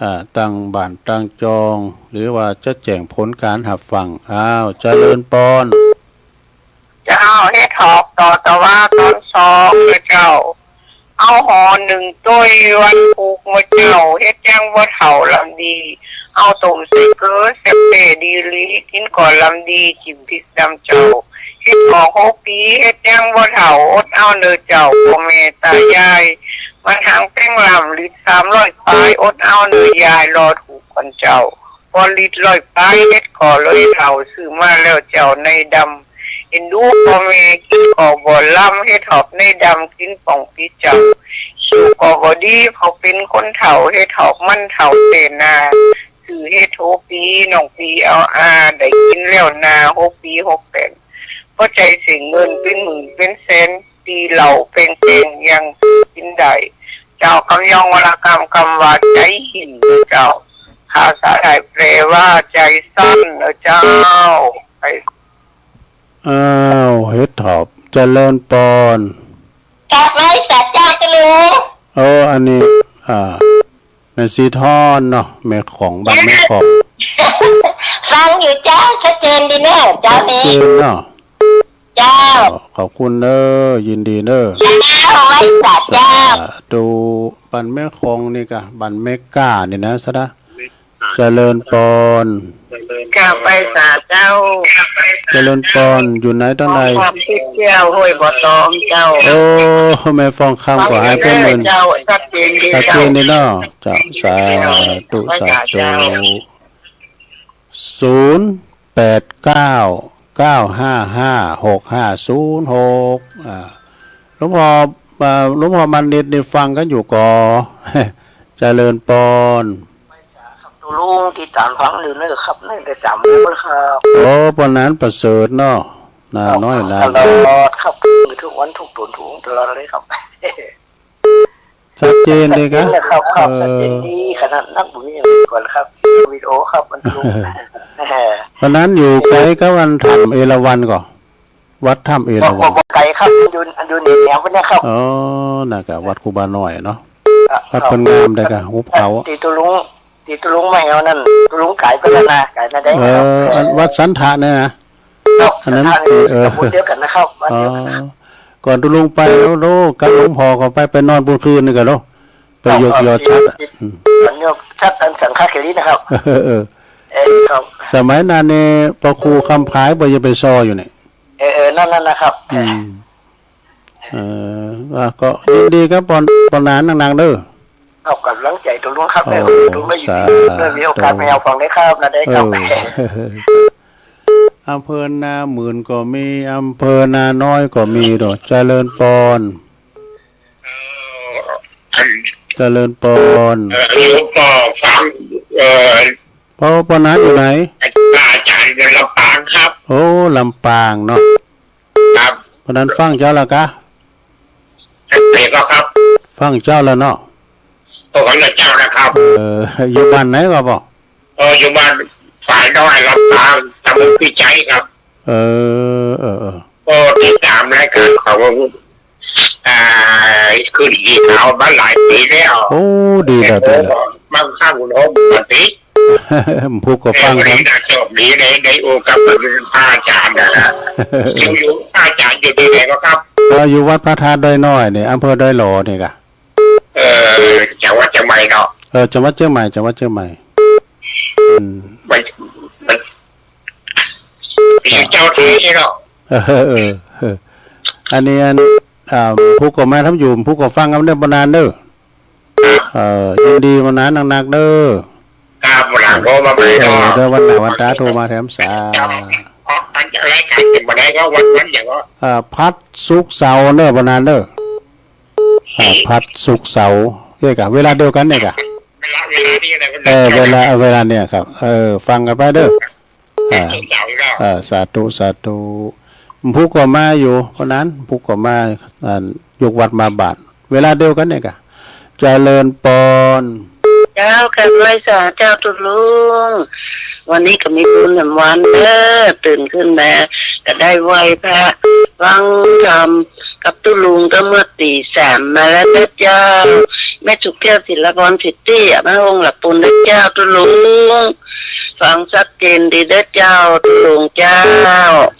อ่า ตั้งบ้านตั้งจอง หรือว่าจะแจ้งผลก๋านฮับฟัง อ้าว เจริญปอน เจ้า เฮ็ดหอกต่อตะวาต๋อนซองเจ้า เอาหอนึ่งต้วยวันผูกเมื่อเจ้า เฮ็ดยังบ่เฒ่าลำดี เอาต้มใส่เกลือแซ่บแป้ดีหลี กิ๋นก่อนลำดี จิ้มพริกดำเจ้า เฮ็ดหอกหกปี เฮ็ดยังบ่เฒ่า อดเอาเน่อเจ้า ป้อแม่ต๋ายาย มันหังแป้งล้ำ ลิตรสามร้อยปาย อดเอาเน่อยาย รอถูกก่อนเจ้า ปอลิตรร้อยปาย เฮ็ดก่อเลยเฒ่า ซื้อมาแล้วเจ้าในดำ เอ็นดูป้อแม่ กิ๋นก่อบ่ลำ เฮ็ดหอกในดำ กิ๋นป่องปีเจ้า คิ้วก่อบ่ดี เพราะเป๋นคนเฒ่า เฮ็ดหอกมันเฒ่าแต๊นา ซื้อเฮ็ดหกปี น้องปีเอาอา ได้กิ๋นแล้วนา หกปีหกแป้น บ่ใจ้เสียเงินเป๋นหมื่นเป๋นแสน ตี้เหล้าแป้งๆ ยังซื้อกิ๋นได้ เจ้า กำยองวรรณกรรม กำว่าใจ๋หิ้นเจ้า ภาษาไทยแปลว่าใจสั้นนะเจ้า ไป อ้าว เฮ็ดหอก เจริญปอน กราบไหว้สาเจ้าเจ้าลุง เออ อันนี้ อ่า แม่สีทอนเนาะ แม่ของ บ้านแม่ของ ฟังอยู่เจ้า ชัดเจนดีเนอะเจ้า ชัดเจนเนาะ เจ้า ขอบคุณเน้อ ยินดีเน้อ เจ้า ไหว้สาเจ้า สาธุ บ้านแม่ของนี่กะ บ้านแม่ก้านี่นะ สะดะ เจริญปอน กราบไหว้สาเจ้า เจริญปอน อยู่ไหนตางใด ฟองคำ ทิพย์เจ้า ห้วยบ่อตองเจ้า โอ้ แม่ฟองคำ ขอหายไปหมื่น เจ้า ชัดเจนดี ชัดเจนดีเนาะ เจ้า สาธุ ไหว้สาเจ้า สาธุ ศูนย์แปดเก้า เก้าห้าห้า หกห้าศูนย์หก อ่า หลวงพ่อ อ่า หลวงพ่อมานิตนี่ฟังกั๋นอยู่ก่อ เจริญปอน ตุ๊ลุงติดต๋ามฟังอยู่เน้อครับ นี่ได้สามเดือนแล้วครับ โอ้ ปานนั้นประเสริฐเนาะ นาน้อย นา ตลอดครับ ทุกวันทุกต๋นทุกตลอดเลยครับ ชัดเจนเลยครับ ชัดเจนเลยครับ ครับ เออ ชัดเจนดีขนาดนักบุญอย่างนี้ก่อนครับ วิดีโอครับ มันดู ปานนั้นอยู่ไก๋กับอันถ้ำเอราวัณก่อ วัดถ้ำเอราวัณ บ่ บ่ไก๋ครับ อยู่ อยู่แหนวๆ พุ้นนะครับ อ๋อ นั่นกะวัดครูบาน้อยเนาะ ครับ วัดเปิ้นงามได้กะ หุบเขา ตี้ตุ๊ลุง ตี้ตุ๊ลุงมาแหวนั่น ตุ๊ลุงก๋ายไปแล้วนะ ก๋ายมาได้ เออ ครับ อันวัดสันทะเนี่ยนะ ครับ อันนั้น สันทะ เออ ตำบลเดียวกั๋นนะครับ บ้านเดียวกั๋น อ๋อ ก่อนตุ๊ลุงไปแล้ว โอ้ กับหลวงพ่อก็ไป ไปนอนปู้นคืนนึ่งกั๋นเนาะ ไปยกยอชัดอะ ครับ อืม ยกชัดอันสังฆเสรีนะครับ เออ เออ เออ ครับ สมัยนั้นนี่ พระครูคำผายบ่ยังไปซออยู่เนี่ย เออ เออ นั่น นั่นนะครับ อืม เออ ว่าก็ยินดีกับปอน ปอนหนานนักๆ เน้อ เอาก๋ำลังใจ๋ตุ๊ลุงครับ โอ้ เออ ตุ๊ลุงก็ยินดี สาธุ เออ มีโอกาสมาแหวฟังได้ครับ นะได้ครับ เออ อำเภอนาหมื่นก็มี อำเภอนาน้อยก็มีเนาะ เจริญปอน เจริญปอน เอ่อ หลวงพ่อฟัง เอ่อ ปอ ปอนหนานอยู่ไหน อาจ๋ารย์อยู่ลำปางครับ โอ้ ลำปางเนาะ ครับ ปอนหนานฟังเจ้าแล้วกะ เสร็จแล้วครับ ฟังเจ้าแล้วเนาะ โอ้ ฟังเจ้าแล้วครับ เออ อยู่บ้านไหนก่อปอ เออ อยู่บ้านฝายน้อยลำปาง ตำบลพิชัยครับ เออ เออ เออ ก็ติดต๋ามรายก๋านของ อ่า ขึ้นขีขาวมาหลายปี๋แล้ว โอ้ ดีแล้ว ดีแล้ว บางครั้งผมก็ติด ผู้ก็ฟังครับ เออ วันนี้น่าโชคดีได้ ได้อู้กับพระอาจารย์นะ อยู่ อยู่ พระอาจารย์อยู่ตี้ไหนก็ครับ ก็อยู่วัดพระธาตุดอยน้อยนี่ อำเภอดอยหล่อนี่กะ เออ จังหวัดเจียงใหม่เนาะ เออ จังหวัดเจียงใหม่ จังหวัดเจียงใหม่ อืม มัน มัน อยู่เจ้าไทยเนาะ เออ เออ เออ อันนี้อัน อ่า ผู้ก็มาทำอยู่ ผู้ก็ฟังกันเนิ่นบ่นานเด้อ เออ ยินดีบ่นานนักๆ เด้อ ครับ วันหลังโทรมาใหม่เนาะ เออ เดี๋ยววันหน้าวันต๋าโทรมาแถมสา ครับ อ๋อ อันรายการเก็บบ่ได้ก็วัน วันอย่างก็ อ่า พัดศุกร์เสาร์เด้อ บ่นานเด้อ อ่า พัดศุกร์เสาร์ เอ้ยกะ เวลาเดียวกั๋นเนี่ยกะ เวลา เวลานี้อะไร เออ เวลา เวลาเนี่ยครับ เออ ฟังกันไปเด้อ อ่า เออ สาธุ สาธุ ผู้ก็มาอยู่ เพราะนั้น ผู้ก็มา อ่า ยกวัดมาบาตร เวลาเดียวกั๋นเนี่ยกะ เจริญปอน เจ้า กราบไหว้สาเจ้าตุ๊ลุง วันนี้ก็มีบุญแหมวันเด้อ ตื่นขึ้นมาก็ได้ไหว้พระ ฟังธรรมกับตุ๊ลุงตั้งเมื่อตี๋สามมาแล้วเด้อเจ้า แม่สุขแก้ว ศิลปรสิทธิ แม่องค์หลับปูนเด้อเจ้าตุ๊ลุง ฟังชัดเจนดีเด้อเจ้าตุ๊ลุงเจ้า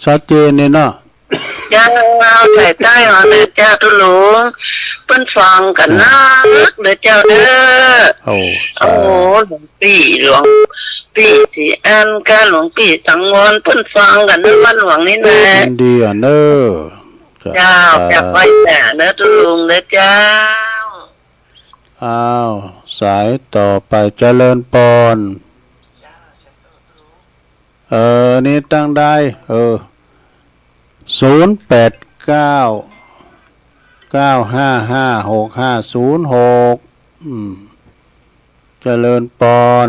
ชัดเจนนี่เนาะ เจ้า สายใต้เฮาเนี่ยเจ้าตุ๊ลุง เปิ้นฟังกั๋นนักเด้อเจ้าเด้อ โอ้ โอ้ สาธุ หลวงปี้ หลวงปี้ศรีอั้นกับหลวงปี้สังวร เปิ้นฟังกั๋นในวัดหลวงนี่แหละ ดีอ่ะเนอะ เจ้า เจ้า กราบไหว้สาเนอะตุ๊ลุงเด้อเจ้า อ้าว สายต่อไป เจริญปอน เออ นี่ตั้งได้ เออ ศูนย์แปดเก้า เก้าห้าห้า หกห้าศูนย์หก อืม เจริญปอน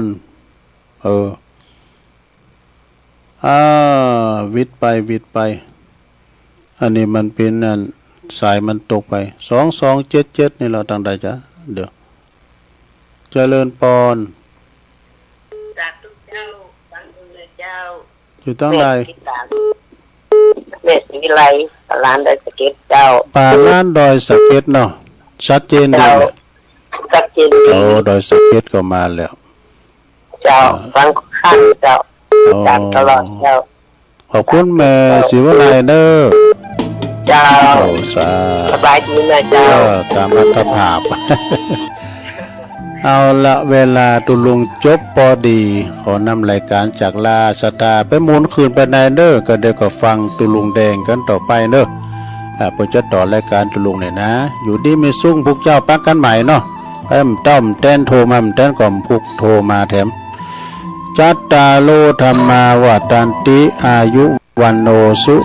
เออ อ่า หวิดไป หวิดไป อันนี้มันเป๋นอัน สายมันตกไป สองสองเจ็ดเจ็ด นี่แหละ ตั้งได้จ้ะ เดี๋ยว เจริญปอน สาธุเจ้า ฟังอยู่เลยเจ้า อยู่ตั้งใด แม่ติดตาม แม่ศรีวิไล ป่าล้านดอยสะเก็ดเจ้า ป่าล้านดอยสะเก็ดเนาะ ชัดเจนดี เจ้า ชัดเจนดี โอ้ ดอยสะเก็ดก็มาแล้ว เจ้า อ่า ฟังค่ำเจ้า โอ้ ติดตามตลอดเจ้า ขอบคุณแม่ศรีวิไลเด้อ เจ้า โอ้ สา สบายดีนะเจ้า เออ ตามอัตภาพ เอาละ เวลาตุ๊ลุงจบปอดี ขอนำรายก๋านจากลาศรัทธาไปหมุนคืนไปในเด้อ ก็เดี๋ยวก็ฟังตุ๊ลุงแดงกั๋นต่อไปเด้อ อ่า เปิ้นจะต่อรายก๋านตุ๊ลุงเนี่ยนะ อยู่ดีมีสุข พุกเจ้าปะกั๋นใหม่เนาะ แอมต้อมแตนโทรมา แอมแตนก็พุกโทรมาแถม จัตตาโร ธัมมา วัฑฒันติ อายุ วัณโณ สุ